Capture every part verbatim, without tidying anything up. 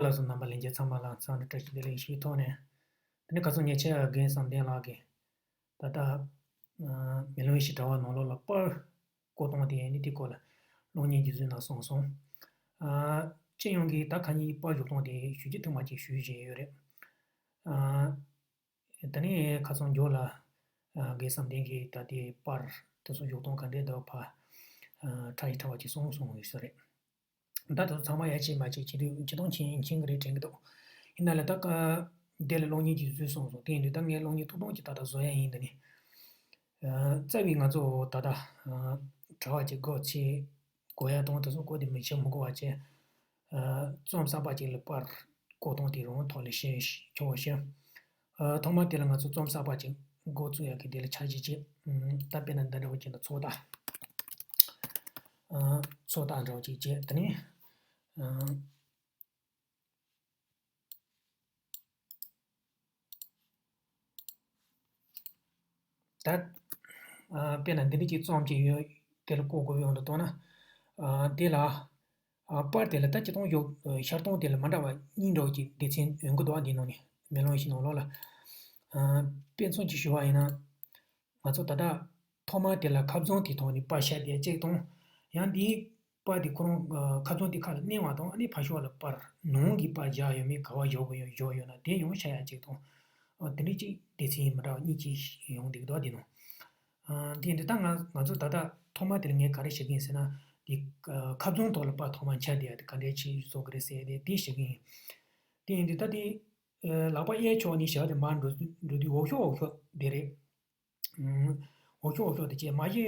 ལགས་སོ། རྣམ་པ་ལྷན་རྒྱས་ཚང་མ་ལ་འཚམས་འདྲི་བཀྲ་ཤིས་བདེ་ལེགས་ཞུ་བའི་ཐོག་ནས། དེ་ནས་ཁ་སང་ཉེ་ཆར་རྒན་བསམ་གཏན་ལགས་ཀྱིས་ད་ལྟ་མེ་ལོང་ཡེ་ཤེས་དྲ་བ་ནང་ལོགས་ལ་པར་བཀོད་སྟངས་དེ་ནི་དེའི་སྐོར་ལ་གློག་བརྙན་གྱི་བཟོས་གནང་སོང་སོང་། སྤྱི་ཡོངས་ཀྱི་ད་ཁ་ཉིན་པར་བཞུགས་སྟངས་དེ་ཞུ་རྒྱུ་ཐུང་མ་ཅིག་ཞུ་བཞིན་ཡོད་རེད། ད་ནི་ཁ་སང་མཇུག་ལ་རྒན་བསམ་གཏན་གྱིས་ད་ལྟའི་པར་དེ་ཚོ་བཞུགས་སྟངས་ག་འདྲས་འདུག་ཕར་ཕྲ་ཡི་ཕྲ་བ་ཅིག་གསུངས་སོང་ཡོད་ས་རེད། ད་དེ་ཚོ་ཚང་མ་ཡར་ཕྱིན་མར་ཕྱིན་བྱེད་དུས་སྤྱི་སྟངས་ཕྱིན་ཕྱིན་གི་རེད་དྲན་གི་འདུག་ཡིན་ན་ལས་ད་ཀ་དེ་ལ་གློག་བརྙན་གྱི་བཟོས་སོང་སོང་། དེ་ཡིན་དུས་ད་ངས་གློག་བརྙན་ཐུང་ཐུང་ཅིག་ད་ལྟ་བཟོ་ཡ་ཡིན། ད་ནི་རྩ་བའི་ང་ཚོ་ད་ལྟ་དྲ་བ་ཅིག་འགོ་ཚུགས་དགོས་ཡ་དང་དེ་ཚོ་འགོ་དེ་མི་ཆེ་མི་དགོས་པ་བྱས། རྩོམ་གསར་པ་ཅིག་ལ་པར་བཀོད་སྟངས་དེ་རང་ཐོག་ལ་བཤད་ཆོག་ཤག་ཐོག་མར་དེ་ལ་ང་ཚོ་རྩོམ་གསར་པ་ཅིག་འགོ་བཙུགས་ཡག་གི་དེ་ལ་འཆར་གཞི་བྱས། ད་དཔེར་ན་འདི་འདྲ་བོ་ཅིག་ལ་ཚོགས་བརྡ། ཚོགས་བརྡ་འདྲ་བོ་ཅིག་བྱས། དེ་ནས་ད་དཔེར་ན་འདི་འདྲ་ཅིག་རྩོམ་གྱི་ཡོད། དེ་ལ་བཀོད་དགོས་ཡོང་དུ་གཏོང་ན། དེ་ལ། པར་དེ་ལ་ད་སྤྱིར་བཏང་ཡོད། ཤར་གཏོང་དེ་ལ་མ་འདྲ་བ་གཉིས་འདྲ་བོ་ཅིག་སྡེ་ཚན་ཡོང་གི་འདུག་བ། འདི་ནང་ནས་མེ་ལོང་ཡེ་ཤེས་ནང་ལོགས་ལ། དཔེ་མཚོན་ཅིག་ཞུ་བ་ཡིན་ན། ང་ཚོ་ད་ལྟ་ཐོག་མར་དེ་ལ་ཁ་བྱང་དེ་ཐོག་ནས་པར་ཤར་བསྡད་ཅིག་དང་། ཡང་དེའི་པར་དེ་ཁོ་རང་ཁ་བྱང་དེ་ཁ་ལ་མནན་པ་དང་ཨ་ནི་ཕར་ཕྱོགས་ལ་པར་ནང་གི་པར་བཞག་ཡོད་མེད་ག་པར་བཞག་དགོས་ཡོད་བཞག་ཡོད་ན་དེ་ཡང་ཤར་ཡག་ཅིག་དང་། དེ་འདྲ་ཅིག་སྡེ་ཚན་མི་འདྲ་བ་གཉིས་ཅིག་ཡོང་བསྡད་ཀྱི་འདུག་བ། འདི་ནང་། དེ་འདི་ད་ང་ང་ཚོ་ད་ལྟ་ཐོག་མ་དེ་ལ་ངས་ག་རེ་བཤད་ཀྱི་ཡིན་ཟེར་ན། དེ་ཁ་བྱང་ཐོག་ལ་པར་ཐོག་མ་འཆར་བསྡད་ཡ་དེ་ག་འདྲས་ཅིག་བཟོ་གི་རེད་ཟེར་ཡ་དེ་དེ་བཤད་ཀྱི་ཡིན། དེ་ཡིན་དུས་ད་དེ་ལག་པ་གཡས་ཕྱོགས་ནས་བཞག་སྟེ་མར་འགྲོ་འགྲོ་དུས་འོག་ཕྱོགས་འོག་ཕྱོགས་དེ་རེད། འོག་ཕྱོགས་འོག་ཕྱོགས་དེ་བྱས་མ་གཞི།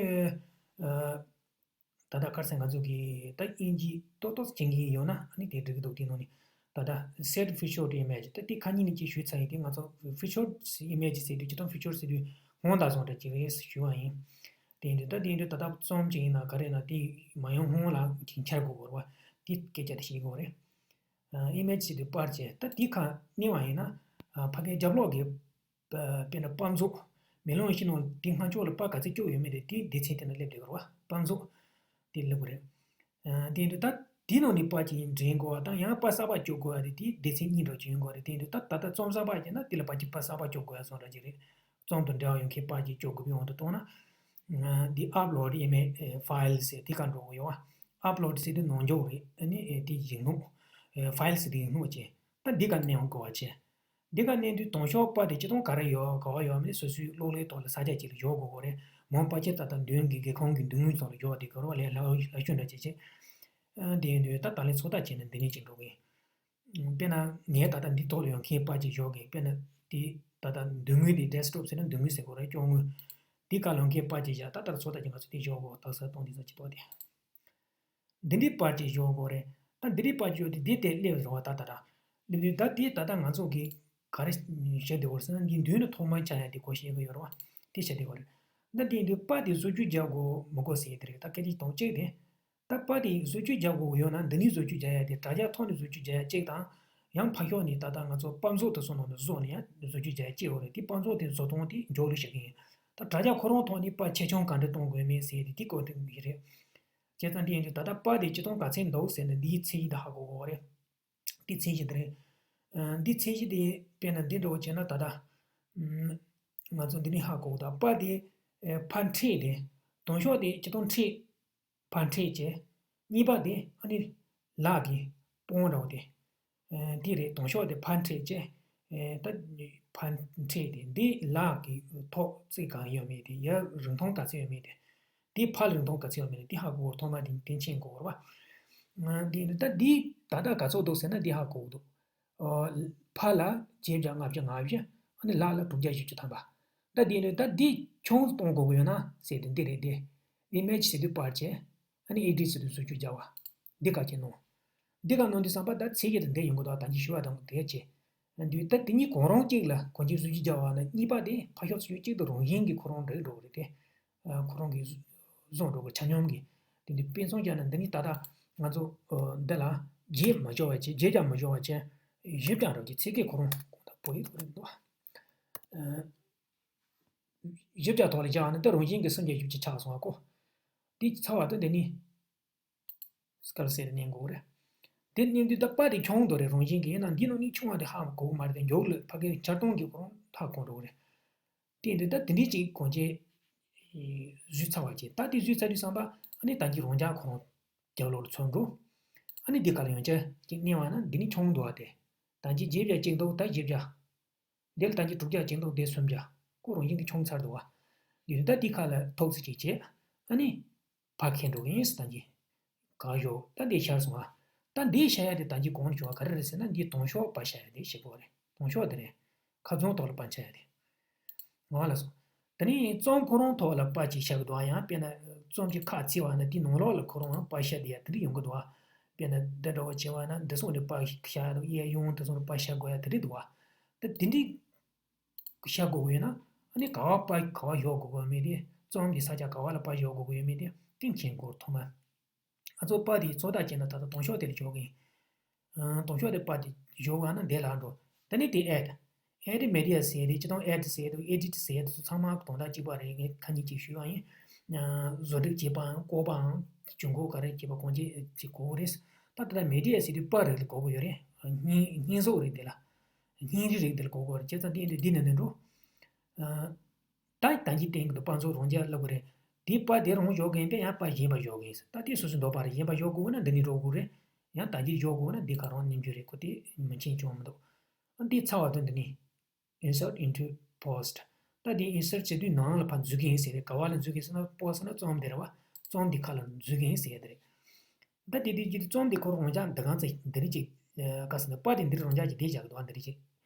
ད་ལྟ་ཁར་སང་ང་ཚོ་གིས་ད་དབྱིན་ཇི་ཏོག་ཏོག་ཙམ་མཁྱེན་གྱི་ཡོད་ན་ཨ་ནི་དེ་འགྲིག་གི་འདུག་དེ་ནང་ནས་ད་ལྟ་set featured image ད་དེ་ཁ་ཉིན་ནས་ཅིག་ཞུས་ཚར་ཡིན། དེ་ང་ཚོ་featured image ཟེར་དུས་སྤྱིར་བཏང་featured ཟེར་དུས་སྔོན་བརྡ་བཟོ་འདྲ་ཅིག་རེད་ཞུ་བ་ཡིན། དེ་ཡིན་དུས་ད་དེ་ཡིན་དུས་ད་ལྟ་རྩོམ་ཅིག་ཡིན་ན་ག་རེ་ཡིན་ན་དེ་མ་ཡོང་སྔོན་ལ་ཅིག་འཆར་དགོས་དགོས་རེད་བ། དེ་སྐད་ཆ་དེ་བཤད་དགོས་རེད། image ཟེར་དུས་པར་བྱས་ད་དེ་ཁ་མནན་པ་ཡིན་ན་ཕ་གིའི་རྒྱབ་ལོགས་ཀྱི་དཔེར་ན་པར་མཛོད། མེ་ལོང་ཡེ་ཤེས་ནང་དེ་སྔ་ཕྱོགས་ལ་པར་ག་ཚོད་བཅུག་ཡོད་མེད་དེ་དེའི་སྡེ་ཚན་དེ་ན་སླེབས་བསྡད་ཀྱི་རེད་བ། པར་མཛོད་དེ་སླེབས་ཀྱི་རེད། དེ་འདྲ་ད་དེ་ནང་ནས་པར་ཅིག་འདྲེན་དགོས་པ་དང་ཡང་པར་གསར་པ་བཅུག་དགོས་པ་དེ་དེའི་སྡེ་ཚན་གཉིས་འདྲ་ཅིག་ཡོང་དགོས་རེད། དེ་འདྲ་ད་ད་ལྟ་རྩོམ་གསར་པ་བྱས་ན་དེ་ལ་པར་ཅིག་པར་གསར་པ་བཅུག་དགོས་ཡ་བཟོ་འདྲ་ཅིག་རེད། རྩོམ་དང་འབྲེལ་བ་ཡོད་མཁན་པར་ཅིག་བཅུག་དགོས་པའི་དབང་དུ་བཏང་ན། འདི་upload image files ཟེར་དེ་ག་འགྲོ་དགོས་ཡོད་བ། upload ཟེར་དུས་ནང་འཇོག་རེད། ཨ་ནི་དེ་ཡིག་ནང་། files ཟེར་དུས་ཡིག་ནང་བྱས། ད་འདི་ག་མནན་དགོས་པ་བྱས། འདི་ག་མནན་དུས་དང་ཤོག་པར་དེ་སྤྱིར་བཏང་ག་རེ་ཡོད་ག་བ་ཡོད་མེད་སོ་སོའི་གློག་ཀླད་ཐོག་ལ་ས་ཆ་གཅིག་ལ་འཇོག་དགོས་དགོས་རེད། མང་པར་ཆེ་ད་ལྟ་མདུན་གྱི་སྒེའུ་ཁུང་གི་མདུན་ངོས་ཚོ་ལ་འཇོག་བསྡད་ཀྱི་རེད་བ། ལས་སླ་སླ་ཤོས་འདྲ་བྱས་བྱས། དེ་ཡིན་དུས་ད་ད་ལན་ཚོད་ལྟ་བྱས་ན་འདི་ནས་ཅིག་འགྲོ་གི་ཡིན། དཔེར་ན་ངས་ད་ལྟ་འདི་ཐོག་ལ་ཡོང་མཁན་པར་ཅིག་འཇོག་གི་དཔེར་ན་དེ་ད་ལྟ་མདུན་ངོས་དེ་desktop ཟེར་ན་མདུན་ངོས་ཟེར་དགོས་རེད། སྐྱོ་ངོས། དེ་ག་ལོང་མཁན་པར་ཅིག་བཞག་ད་ལྟར་ཚོད་ལྟ་ཅིག་ང་ཚོ་དེ་འཇོག་དགོས་དག་ས་གཏོང་དེ་ཚོ་ཅིག་གཏོགས་ཏེ། འདི་འདྲའི་པར་ཅིག་འཇོག་དགོས་རེད། ད་འདི་འདྲའི་པར་ཅིག་འཇོག་དུས་འདི་དེ་སླེབས་རེད་བ། ད་ད་ད་སླེབས་དུས་ད་དེ་ད་ལྟ་ང་ཚོ་གི་ག་རེ་བཤད་བསྡད་ཡོད་ཟེར་ན་འདི་མདུན་ལ་ཐོག་མར་འཆར་ཡ་དེ་སྐོར་བཤད་གི་ཡོད་རེད་བ། དེ་བཤད་བསྡད་ཡོད་རེད། ད་དེ་ཡིན་དུས་པར་དེ་བཟོ་བཅོས་རྒྱག་དགོས་མི་དགོས་ཟེར་ཡ་དེ་རེད། ད་སྐད་ཆ་དང་གཅིག་དེ། ད་པར་དེ་བཟོ་བཅོས་རྒྱག་དགོས་ཡོད་ན་འདི་ནས་བཟོ་བཅོས་རྒྱག་ཡ་དེ་དྲ་རྒྱ་ཐོག་ནས་བཟོ་བཅོས་རྒྱག་ཡ་གཅིག་དང་། ཡང་ཕར་ཕྱོགས་ནས་ད་ལྟ་ང་ཚོ་པར་མཛོད་དེ་ཚོ་ནང་ནས་བཟོས་ནས་ཡང་བཟོ་བཅོས་རྒྱག་ཡ་གཅིག་ཡོད་རེད། དེ་པར་མཛོད་དེ་བཟོ་སྟངས་དེ་མགྱོགས་ལོས་བྱེད་ཀྱི་ཡིན། ད་དྲ་རྒྱ་ཁོ་རང་ཐོག་ནས་པར་ཆེ་ཆུང་ག་འདྲ་གཏོང་དགོས་མིན་ཟེར་ཡ་དེ་དེ་སྐོར་དེ་ཡིན་རེད། བྱས་ཙང་དེ་ཡིན་དུས་ད་ལྟ་པར་དེ་སྤྱིར་བཏང་ག་ཚད་འདུག་ཟེར་ན་འདིའི་ཚད་གཞི་དེ་ཧ་གོ་དགོས་རེད། འདི་ཚད་གཞི་དེ་རེད། ཨ། འདི་ཚད་གཞི་དེ་དཔེར་ན་འདི་འདྲ་བོ་བྱས་ན་ད་ལྟ། ཨམ། ང་ཚོ་འདི་ནས་ཧ་གོ་ད་པར་དེ། ཨེ། ཕར་འཕྲེད་དེ། དང་ཤོག་དེ་སྤྱིར་བཏང་འཕྲེད། ཕར་འཕྲེད་བྱས། གཉིས་པ་དེ་ཨ་ནི་ལག་གི་པང་འདྲ་བོ་དེ། ཨེ། འདི་རེད། དང་ཤོག་དེ་ཕར་འཕྲེད་བྱས། ཨེ། ད་ཕར་འཕྲེད་དེ་འདི་ལག་གི་ཐོག་རྩེ་གང་ཡོད་མེད་དེ་ཡར་རིང་ཐུང་ག་ཚོད་ཡོད་མེད་དེ། དེ་ཕར་རིང་ཐུང་ག་ཚོད་ཡོད་མེད་དེ་ཧ་གོ་བར་ཐོག་མ་དེ་དེ་མཁྱེན་དགོས་རེད་བ། ང་འདི་ནི་ད་འདི་ད་ལྟ་ག་ཚོད་འདུག་ཟེར་ན་འདི་ཧ་གོ་གི་འདུག་ཨོ། ཕར་ལ་བརྒྱད་བརྒྱ་ལྔ་བཅུ་ང་བཞི། ཨ་ནི་ལག་ལ་དྲུག་བརྒྱ་བཞི་བཅུ་ཐམ་པ། ད་འདི་ནི་ད་འདི་ཆུང་གཏོང་དགོས་ཀྱི་ཡོད་ན་ཟེར་དེ་འདི་རེད་དེ། ཨི་མེ་ཇི་ཟེར་དུས་པར་བྱས། ཨ་ནི་ཨེ་ཌི་ཟེར་དུས་བཟོ་བཅོས་རྒྱག་པ། འདི་ག་བྱས་ནོ། འདི་ག་ནང་དུས་བསམ་པ་ད་ཚད་གཞི་དེ་འདི་ཡོང་གི་འདུག་ད་གིན་ཞུ་བ་དང་དེ་བྱས། འདུག་ད་དེ་གཉིས་གང་རུང་གཅིག་ལ་གང་ཅིག་བཟོ་བཅོས་རྒྱག་པ་ན་གཉིས་པ་དེ་ཕར་ཕྱོགས་བཟོ་བཅོས་གཅིག་ཏུ་རང་བཞིན་གྱིས་ཁོ་རང་འགྲིག་འགྲོ་གི་རེད་དེ། ཨ། ཁོ་རང་གིས་བཟོ་འགྲོ་གི་ཆ་སྙོམས་ཀྱིས། དེ་འདི་དཔེ་མཚོན་བྱས་ན་འདི་ནི་ད་ལྟ་ང་ཚོ། ཨ། འདི་ལ་བརྒྱད་མ་འཇོག་པ་བྱས་བརྒྱད་ཀྱང་མ་འཇོག་པ་བྱས། བཞི་ཀྱང་རོགས་ཀྱི་ཚད་བརྒལ་ཁོ་རང་གོང་དང་པོ་ཡིན་དུ་རེད་འདུག་ཨ། བཞི་བརྒྱ་ཐོག་ལ་བཞག་ནས་ད་རང་བཞིན་གྱིས་སུམ་བརྒྱ་བཞི་བཅུ་ཆགས་སོང་བ་ཀོ། དེ་ཚར་བ་དང་དེ་ནི་སྐལ་ཟེར་ནས་འགོ་རེད། དེ་ནས་འདི་ད་པར་དེ་ཆུང་དོ་རེད། རང་བཞིན་གྱིས། ཡིན་ན་འདི་ནང་ནས་ཆུང་བ་དེ་ཧ་གོ་གི་མ་རེད། དེ་མགྱོགས་ལ་ཕ་གིར་འཆར་སྟངས་ཀྱི་སྐོར་ཧ་གོ་འགྲོ་གི་རེད། དེ་འདི་ད་དེ་འདྲའི་ཅིག་གོང་ཆེ་བཟོས་ཚར་བ་བྱས། ད་དེ་བཟོས་ཚར་དུས་ཙམ་པ་ཨ་ནི་ད་གིན་རང་འཇགས་ཁོ་རང་རྒྱབ་ལོགས་ལ་ཚུར་འགྲོ། ཨ་ནི་འདི་ག་ལ་ཡང་བསྐྱར་ཅིག་མནན་པ་ན་འདི་ནི་ཆུང་འདུག་བ། དེ་ད་གིན་བརྒྱད་བརྒྱ་གཅིག་འདུག་ད་བཞི་བརྒྱ། འདི་ལ་ད་གིན་དྲུག་བརྒྱ་གཅིག་འདུག་དེ་སུམ་བརྒྱ། ཁོ་རང་བཞིན་གྱིས་ཆུང་ཚར་འདུག་བ། འདི་ད་འདི་ཁ་ལ་ཐོག་ཙི་ཅིག་བྱས། ཨ་ནི་ཕར་འཁྱེར་འགྲོ་གི་ཡིན། ད་གིན་ག་བཞག་ད་འདི་ཤར་སོང་བ། ད་འདི་ཤར་ཡ་དེ་ད་གིན་གོང་ནས་བྱུང་བ་ག་རེ་རེད་ཟེར་ན། འདི་དང་ཤོག་པར་ཤར་ཡ་དེ་ཞེ་པོ་རེད། དང་ཤོག་དེ་རེད། ཁ་རྫོང་ཐོག་ལ་པར་འཆར་ཡ་དེ། ང་ལ་སོང་། དེ་ནས་རྩོམ་ཁོ་རང་ཐོག་ལ་པར་ཅིག་ཤར་གི་འདུག་ཨ། ཡང་དཔེར་ན་རྩོམ་གྱི་ཁ་བརྩིས་པ་ན་དེའི་ནང་ལོགས་ལ་ཁོ་རང་པར་ཤར་བསྡད་ཡ་དེ་འདྲ་ཡོང་གི་འདུག་ཨ། དཔེར་ན་འདི་འདྲ་བོ་བྱས་པ་ན་འདི་སོང་ནས་པར་ཤར་ཡ་དང་། གཡས་གཡོན་དེ་སོང་ནས་པར་ཤར་དགོས་ཡ་དེ་འདྲ་འདུག་ཨ། ད་དེ་འདྲའི་ཤར་དགོས་ཀྱི་ཡོད་ན། ཨ་ནི་ག་པར་ག་པར་འཇོག་དགོས་ཀྱི་ཡོད་མེད་དེ། རྩོམ་གྱི་ས་ཆ་ག་པ་ལ་པར་འཇོག་དགོས་ཀྱི་ཡོད་མེད་དེ་དེ་མཁྱེན་དགོས། ཐོག་མར་ང་ཚོ་པར་དེ་ཚོད་ལྟ་བྱས་ན་ད་ལྟ་དང་ཤོག་དེ་ལ་འཇོག་གི་ཡིན། ཨ། དང་ཤོག་དེ་པར་དེ་འཇོག་པ་ན་འདི་ལ་འགྲོ། དེ་ནས་དེ་add། Add media ཟེར་དེ་སྤྱིར་བཏང་add ཟེར་དང་edit ཟེར་དེ་ཚོ་ཚང་མ་དོན་དག་གཅིག་པ་རེད། ངས་ཁ་ཉིན་གཅིག་ཞུས་པ་ཡིན། ཨ། བཟོ་སྒྲིག་བྱེད་པའམ་བཀོད་པའམ་བྱུང་ཁུངས་ག་རེ་བྱེད་པ་གང་ཅི་ཅིག་གོ་གི་རེད། ད་ལྟ་media ཟེར་དུས་པར་རིགས་ལ་གོ་གི་ཡོད་རེད། བརྙན་བརྙན་བཟོ་རིགས་དེ་ལ། བརྙན་རིས་རིགས་དེ་ལ་གོ་གི་ཡོད་རེད། བྱས་ཙང་དེ་འདི་འདི་ནས་ནས་འགྲོ། ཨ། ད་ད་གིན་བསྟན་གྱི་འདུག་པར་ཚོ་རང་འཇགས་ལབ་དགོས་རེད། དེ་པར་དེ་རང་འཇོག་གི་ཡིན་པས་ཡང་པར་གཞན་པ་འཇོག་གི་ཡིན། ད་དེ་སོ་སོའི་འདོད་པ་རེད། གཞན་པ་འཇོག་དགོས་ན་འདི་ནས་འགྲོ་དགོས་རེད། ཡང་ད་གིན་འཇོག་དགོས་ན་འདི་ག་རང་མནན་རྒྱུ་རེད། ཁོ་དེ་མི་མཁྱེན་ཅང་མི་འདུག་འདི་ཚར་བ་དང་འདི་ནས་insert into post། ད་འདི་insert བྱེད་དུས་ནང་ལ་ཕར་འཛུལ་གི་ཡིན་ཟེར་རེད། ག་བ་ལ་འཛུལ་གི་ཟེར་ན། post ཟེར་ན་རྩོམ་དེ་རེད་བ། རྩོམ་འདི་ཁ་ལ་འཛུལ་གི་ཡིན་ཟེར་དེ་རེད། ད་དེ་དུས་ཀྱི་རྩོམ་འདི་ཁོ་རང་འཇགས་འདི་གང་ཚེ་འདི་རེད་ཅིག་ག་ཟེར་ན། པར་དེ་འདིར་རང་འཇགས་ཀྱི་བསྡད་བཞག་གི་འདུག་བ། འདི་རེད་ཅིག་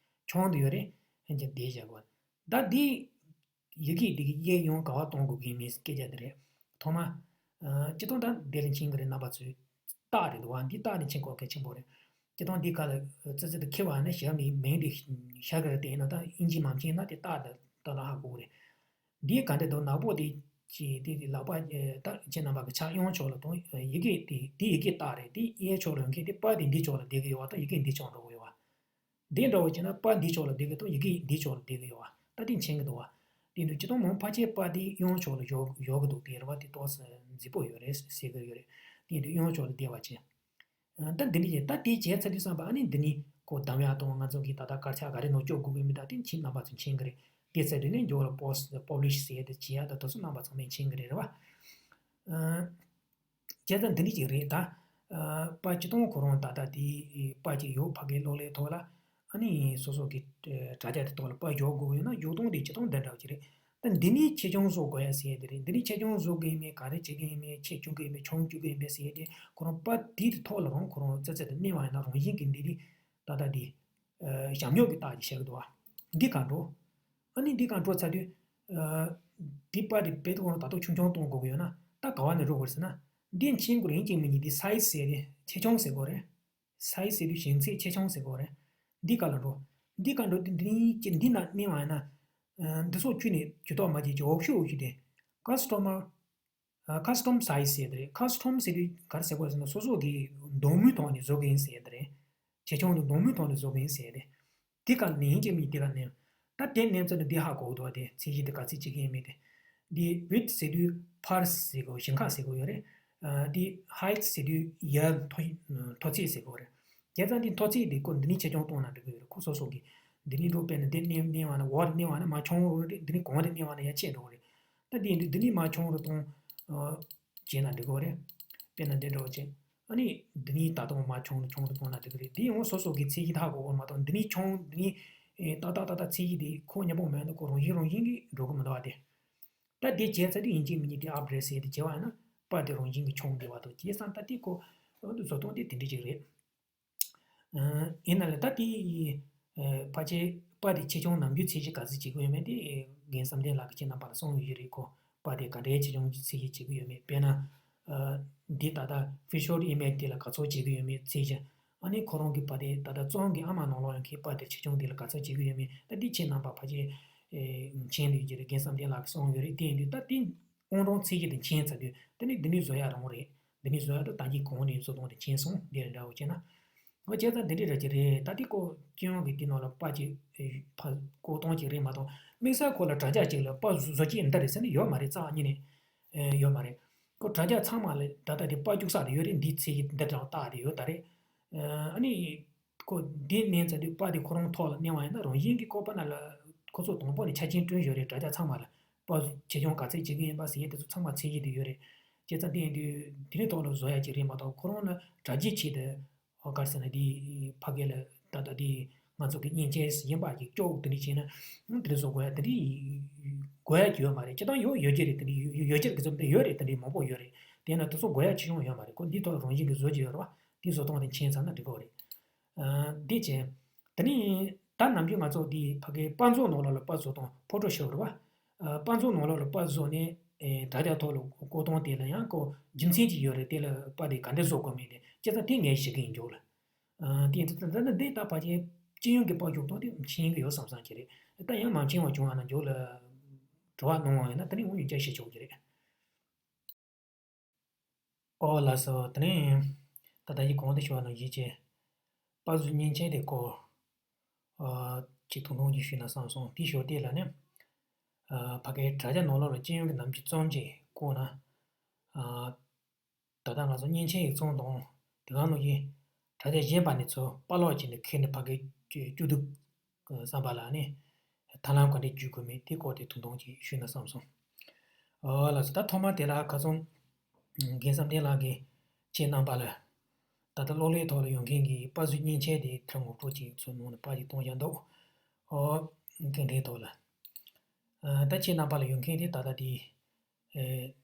ཆུང་དུ་ཡོད་རེད། ཧན་ཅིག་བསྡད་བཞག་གི་བ། ད་འདི་ཡི་གེ་འདི་གི་གཡས་གཡོན་ག་བ་གཏོང་དགོས་ཀྱི་མེད་སྐད་ཆ་འདི་རེད། ཐོག་མ། ཨ། སྤྱིར་བཏང་ད་འདི་ལ་མཁྱེན་གྱི་རེད། རྣམ་པ་ཚོས་རྟགས་རེད་འདུག་བ། འདི་རྟགས་ནི་མཁྱེན་གོ་གལ་ཆེན་པོ་རེད། སྤྱིར་བཏང་འདི་ག་ལ་ཙི་ཙི་དུ་འཁྱེར་བ་ན་ཞབས་ནི་མིང་འདི་ཤར་གི་རེད། དེ་ཡིན་ན་ད་ཨིན་ཇི་མ་མཁྱེན་ན་དེ་རྟགས་འདི་ད་ལ་ཧ་གོ་གི་རེད། འདི་ག་འདྲ་འདུག་ནག་པོ་དེ་ཅི་དེ་དེ་ལག་པ་ད་ཁྱེད་རྣམ་པ་གི་ཕྱག་གཡོན་ཕྱོགས་ལ་གཏོང་། ཡི་གེ་དེ་དེ་ཡི་གེ་རྟགས་རེད། དེ་གཡས་ཕྱོགས་ལ་མཁན་དེ་པར་དེ་འདི་ཕྱོགས་ལ་བསྡད་གི་ཡོད་བ་དང་། ཡི་གེ་འདི་ཕྱོགས་འགྲོ་གི་ཡོད་བ། འདི་འདྲ་བོ་བྱས་ན་པར་འདི་ཕྱོགས་ལ་བསྡད་གི་དང་ཡི་གེ་འདི་ཕྱོགས་ལ་བསྡད་གི་ཡོད་བ། ད་དེ་མཁྱེན་གི་འདུག་བ། དེ་འདུག་སྤྱིར་བཏང་མང་ཕལ་ཆེར་པར་དེ་གཡོན་ཕྱོགས་ལ་བཞག་བཞག་གི་འདུག་དེ་རེད་བ། དེ་ཏོག་ཙམ་མཛེས་པོ་ཡོད་རེད་ཟེར་གི་ཡོད་རེད། དེ་འདུག་གཡོན་ཕྱོགས་ལ་བསྡད་པ་བྱས། ད་འདི་འདྲ་ཡིན། ད་དེ་བྱས་ཚར་དུས་ཙམ་པ་ཨ་ནི་འདི་ནི་ཁོ་གདམ་ཡག་དང་ང་ཚོ་གི་ད་ལྟ་དཀར་ཆག་ག་རེ་ནང་སྐྱོར་དགོས་ཀྱི་མིན། ད་དེ་མཁྱེན་རྣམ་པ་ཚོ་མཁྱེན་གི་རེད། དེ་ཚར་དུས་ནས་མགྱོགས་ལ་པོ་སི་པབ་ལི་ཤི་ཟེར་ཡ་དེ་བྱེད་ཡ་ད་དེ་ཚོ་རྣམ་པ་ཚང་མས་མཁྱེན་གི་རེད། རེད་བ། ཨ། བྱས་ཙང་འདི་འདྲ་ཅིག་རེད་ད། ཨ། པར་སྤྱིར་བཏང་ཁོ་རང་ད་ལྟ་དེ་པར་ཅིག་ཡོད། ཕ་གིའི་གློག་ཀླད་ཐོག་ལ། ཨ་ནི་སོ་སོ་གི་དྲ་རྒྱ་དེ་ཐོག་ལ་པར་འཇོག་དགོས་ཡོད་ན་འཇོག་སྟངས་དེ་སྤྱིར་བཏང་འདི་འདྲ་ཅིག་རེད། ད་འདི་ནས་ཆེ་ཆུང་བཟོ་དགོས་ཡ་ཟེར་ཡ་དེ་རེད། འདི་ནས་ཆེ་ཆུང་བཟོ་དགོས་ཡ་མེད། ག་རེ་བྱེད་དགོས་ཡ་མེད། ཆེ་བཅུག་དགོས་ཡ་མེད། ཆུང་བཅུག་དགོས་ཡ་མེད་ཟེར་ཡ་དེ་ཁོ་རང་པར་དེའི་ཐོག་ལ་རང་ཁོ་རང་ཙི་ཙི་དེ་མནན་པ་ཡིན་ན་རང་བཞིན་གྱིས་འདི་དེ་ད་ལྟ་དེ། ཨ། ཞབས་སྙོབ་ཀྱི་རྟགས་ཅིག་ཤར་གི་འདུག་བ། འདི་ག་འགྲོ། ཨ་ནི་འདི་ག་འགྲོ་ཚར་དུས། ཨ། འདི་པར་དེ་བེད་ཁོ་རང་ད་དུང་ཆུང་ཆུང་གཏོང་དགོས་ཀྱི་ཡོད་ན་ད་ག་བ་ནས་འགྲོ་དགོས་ཟེར་ན། འདི་མཁྱེན་དགོས་རེད། ཡིན་གཅིག་མིན་གཅིག་འདི་སའི་ཛི་ཟེར་དེ་ཆེ་ཆུང་ཟེར་དགོས་རེད། སའི་ཛི་ཟེར་དུས་ཞེང་ཚད་ཆེ་ཆུང་ཟེར་དགོས་རེད། འདི་ག་ལ་འགྲོ། འདི་ག་འགྲོ་དེ་འདི་ནས་ཅི་འདི་ན་མནན་པ་ཡིན་ན། ཨ། འདི་ཚོ་ཁྱོན་ནས་ཇུས་གཏོགས་མ་བྱེད་ཀྱི་འོག་ཤོས་འོག་ཤོས་དེ། ཀ་སི་ཊོ་མར། ཨ། ཁ་སི་ཊོམ་སའི་ཛི་ཟེར་དེ་རེད། ཁ་སི་ཊོམ་ཟེར་དུས་ག་རེ་ཟེར་དགོས་ཟེར་ན་སོ་སོ་གི་འདོད་མོས་ཐོག་ནས་བཟོ་གི་ཡིན་ཟེར་དེ་རེད། ཇེ་ཆུང་དུ་འདོད་མོས་ཐོག་ནས་བཟོ་གི་ཡིན་ཟེར་ཏེ། དེ་ག་ནས་ཡིན་གཅིག་མིན་གཅིག་དེ་ག་ནས། ད་དེ་ནས་ཚར་ནས་འདི་ཧ་གོ་གི་འདུག་བ། དེ་ཚད་གཞི་དེ་ག་ཚོད་བྱེད་ཀྱི་ཡིན་མིན་དེ། འདི་ཝིད་ཟེར་དུས་ཕར་ཟེར་གོ། ཞེང་ཁ་ཟེར་གོ་ཡོད་རེད། ཨ། འདི་ཧའེ་ཊི་ཟེར་དུས་ཡར་མཐོ་མཐོ་ཚད་ཟེར་གོ་རེད། བྱས་ཙང་འདི་མཐོ་ཚད་དེ་ཁོ་འདི་ནས་ཆེ་ཆུང་གཏོང་ན་འགྲིག་གི་ཡོད་རེད། ཁོ་སོ་སོ་གི་འདི་ནས་འགྲོ། དཔེར་ན་འདི་ནས་མནན་པ་ན་འོག་ཏུ་མནན་པ་ན་མར་ཆུང་རུ་རེད། འདི་ནས་གོང་དུ་མནན་པ་ན་ཡར་ཆེ་འགྲོ་གི་རེད། ད་འདི་འདི་འདི་ནས་མར་ཆུང་རུ་གཏོང་། ཨ། བྱས་ན་འགྲིག་གི་རེད། དཔེར་ན་འདི་འདྲ་བྱས། ཨ་ནི་འདི་ནས་ད་དུང་མར་ཆུང་རུ་ཆུང་རུ་གཏོང་ན་འགྲིག་གི་རེད། འདི་ཡང་སོ་སོ་གི་ཚད་གཞི་ཧ་གོ་དགོས་མ་གཏོགས་འདི་ནས་ཆུང་འདི་ནས། ཨེ། ཏག་ཏག་ཏག་ཏག་ཚད་གཞི་འདི་ཁོ་མཉམ་པོ་མེད་ན་ཁོ་རང་བཞིན་རང་བཞིན་གྱིས་འགྲོ་གི་མི་འདུག་བ། དེ་ད་འདི་བྱས་ཚར་དུས་ཡིན་གཅིག་མིན་གཅིག་དེ་ཨབ་གྲེ་ཌི་ཟེར་དེ་བྱས་པ་ཡིན་ན་པར་དེ་རང་བཞིན་གྱིས་ཆུང་བསྡད་པ་འདུག་བྱས་ཙང་ད་དེ་ཁོ་བཟོ་སྟངས་དེ་དེ་འདྲ་ཅིག་རེད། ཨ། ཡིན་ན་ལས་ད་དེ་ཡི། ཨ། ཕལ་ཆེར་པར་དེ་ཆེ་ཆུང་ནམ་རྒྱུན་ཚད་གཞི་ག་ཚོད་བྱེད་ཀྱི་ཡོད་མེད་དེ་རྒན་བསམ་གཏན་ལགས་ཀྱིས་ཁྱེད་རྣམ་པ་ལ་གསུངས་ཡོད་ཀྱི་རེད། ཁོ་པར་དེ་ག་འདྲའི་ཆེ་ཆུང་གི་ཚད་གཞི་བྱེད་ཀྱི་ཡོད་མེད། དཔེར་ན། ཨ། འདི་ད་ལྟ་ཕི་ཤར་ཨི་མེཇ་དེ་ལ་ག་ཚོད་བྱེད་ཀྱི་ཡོད་མེད་ཚད་གཞི། ཨ་ནི་ཁོ་རང་གི་པར་དེ་ད་ལྟ་རྩོམ་གྱི་ཨ་མ་ནང་ལོགས་ཡང་ཁོའི་པར་དེ་ཆེ་ཆུང་དེ་ལ་ག་ཚོད་བྱེད་ཀྱི་ཡོད་མེད། ད་འདི་ཁྱེད་རྣམ་པ་ཕལ་ཆེར། ཨེ། མཁྱེན་ཡོད་ཀྱི་རེད། རྒན་བསམ་གཏན་ལགས་ཀྱིས་གསུངས་ཡོད་རེད། དེ་ཡིན་དུས་ད་དེ་ཨང་གྲངས་ཚད་གཞི་དེ་མཁྱེན་ཚར་དུས་དེ་ནི་འདི་ནས་བཟོ་ཡ་རང་རེད། འདི་ནས་བཟོ་ཡ་ད་ད་གིན་གོང་ནས་བཟོ་སྟངས་དེ་མཁྱེན་སོང་། འདི་རེད་འདྲ་བོ་བྱས་ན། འོ་བྱས་ཙང་འདི་འདྲའི་ར་ཅིག་རེད། ད་དེ་ཀོ་སྤྱི་ཡོངས་ཀྱི་དེ་ནང་ལ་པར་ཅིག་ཨེ། ཕ་བཀོད་སྟངས་ཅིག་རེད་མ་གཏོགས་དམིགས་བསལ་ཁོ་ལ་དྲ་རྒྱ་ཅིག་ལ་པར་བཟོ་བཟོ་ཅིག་འདི་རེད་ཟེར་ནི་ཡོད་མ་རེད། རྩ་བ་ཉིད་ནས་ཨེ་ཡོད་མ་རེད། ཁོ་དྲ་རྒྱ་ཚང་མ་ལ་ད་ལྟ་དེ་པར་བཅུག་ས་དེ་ཡོད་རེད། འདིའི་ཚད་གཞི་འདི་འདྲ་བཏགས་དེ་ཡོད་ད་རེད། ཨ་ནི་ཁོ་འདི་མནན་ཚར་དུས་པར་དེ་ཁོ་རང་ཐོག་ལ་མནན་པ་ཡིན་ན་རང་བཞིན་གྱིས་ཁོ་པར་ནང་ལ་ཁོ་ཚོ་དང་པོ་ནས་ཆ་རྐྱེན་བསྐྲུན་ཡོད་རེད། དྲ་རྒྱ་ཚང་མ་ལ་པར་ཆེ་ཆུང་ག་ཚད་བྱེད་ཀྱི་ཡིན་པ་ཟེར་ཡས་དེ་ཚོ་ཚང་མ་ཚད་གཞི་དེ་ཡོད་རེད། བྱས་ཙང་དེ་ཡིན་དུས་དེ་རིང་ཐོག་ལ་བཟོ་ཡ་ཅིག་རེད་མ་གཏོགས་ཁོ་རང་ལ་དྲ་རྒྱའི་ཆེད་དུ། ཨོ་ག་རེ་ཟེར་ན་དེ་ཕ་གི་ལ་ད་ལྟ་དེ་ང་ཚོ་གི་མཉེན་ཆས་གཞན་པ་ཅིག་སྐྱོག་དེ་འདྲ་བྱས་ན་དེ་འདྲ་བཟོ་དགོས་ཡ་དེ་འདྲ་དགོས་ཡ་ཅིག་ཡོད་མ་རེད། སྤྱིར་བཏང་ཡོད་ཡོད་ཀྱི་རེད། དེ་འདྲ་ཡོད་ཡོད་ཀྱི་རེད། ག་ཚོད་དེ་ཡོད་རེད། དེ་འདྲ་མང་པོ་ཡོད་རེད། དེ་ན་དེ་ཚོ་དགོས་ཡ་ཆེ་ཆུང་ཡོད་མ་རེད། ཁོ་འདི་ཐོག་ལ་རང་བཞིན་གྱིས་བཟོ་གི་ཡོད་རེད་བ། དེ་བཟོ་སྟངས་དེ་མཁྱེན་ཚར་ན་འགྲིག་གི་རེད། ཨ་འདི་བྱས། དེ་ནས་ད་ནམ་རྒྱུན་ང་ཚོ་འདི་ཕ་གིའི་པར་མཛོད་ནང་ལོགས་ལ་པར་བཟོ་སྟངས་ཕོ་ཊོ་ཤོབ་རེད་བ། ཨ་པར་མཛོད་ནང་ལོགས་ལ་པར་བཟོ་ནས་ཨེ་དྲ་རྒྱ་ཐོག་ལ་བཀོད་སྟངས་དེ་ལ་ཡང་ཁོ་རྒྱུ་མཚན་ཅིག་ཡོད་རེད། དེ་ལ་པར་དེ་ག་འདྲ་བཟོ་དགོས་མིན་དེ་བྱས་ཙང་དེ་ངས་ཤེས་ཀྱི་ཡིན་འཇོག་ལ། ཨ་དེ་ད་ད་ད་འདི་ད་ཕལ་ཆེར་སྤྱི་ཡོངས་ཀྱི་པར་རྒྱག་སྟངས་དེ་མཁྱེན་གྱི་ཡོད་བསམ་བསམ་གྱི་རེད། ད་ཡང་མ་མཁྱེན་པ་བྱུང་བ་ན་འཇོག་ལ་དྲི་བ་གནང་བ་ཡིན་ན་དེ་ནས་འུ་ཡོན་ཆ་ཤེས་ཆོག་གི་རེད། ཨོ་ལགས་སོ། དེ་ནས་ད་ལྟ་ཡི་གོང་དུ་ཞུས་པ་ནང་བཞིན་བྱས། པར་བཟོ་མཉེན་ཆས་དེ་སྐོར་ཨ་ཅིག་ཐུང་ཐུང་ཅིག་ཞུས་ན་བསམ་སོང་། དེའི་ཞོར་དེ་ལ་ནི་ཨ་ཕ་གིའི་དྲ་རྒྱ་ནང་ལོགས་ལ་སྤྱི་ཡོངས་ཀྱི་ནམ་རྒྱུན་རྩོམ་ཅིག་བཀོད་ན་ཨ་ད་ལྟ་ང་ཚོ་མཉེན་ཆས་ཡིག་ཚང་དང་དེ་ག་ནང་བཞིན་དྲ་རྒྱ་གཞན་པ་ནས་ཚུར་པར་ཀློག་བྱས་ནས་འཁྱེར་ནས་ཕ་གིར་བསྐྱོད་བསྐྱོད་ཐུབ་བསམ་པ་ལ་ནི་ཐབས་ལམ་ག་འདྲས་བརྒྱུད་དགོས་མིན་དེ་སྐོར་དེ་ཐུང་ཐུང་ཅིག་ཞུས་ན་བསམ་སོང་། ཨོ་ལགས་སོ། ད་ཐོག་མར་དེ་ལ་ཁ་སང་རྒན་བསམ་གཏན་ལགས་ཀྱིས་ཁྱེད་རྣམ་པ་ལ་ད་ལྟ་གློག་ཀླད་ཐོག་ལ་ཡོད་མཁན་གྱི་པར་བཟོའི་མཉེན་ཆས་དེ་དེ་ངོ་སྤྲོད་ཅིག་ཚུར་ནང་ནས་པར་ཅིག་གཏོང་བཞག་འདུག་ཨོ་དེ་འདྲའི་ཐོག་ལ་ཨ་ད་ཁྱེད་རྣམ་པ་ལ་ཡོད་མཁན་དེ་ད་ལྟ་དེ་ཨེ་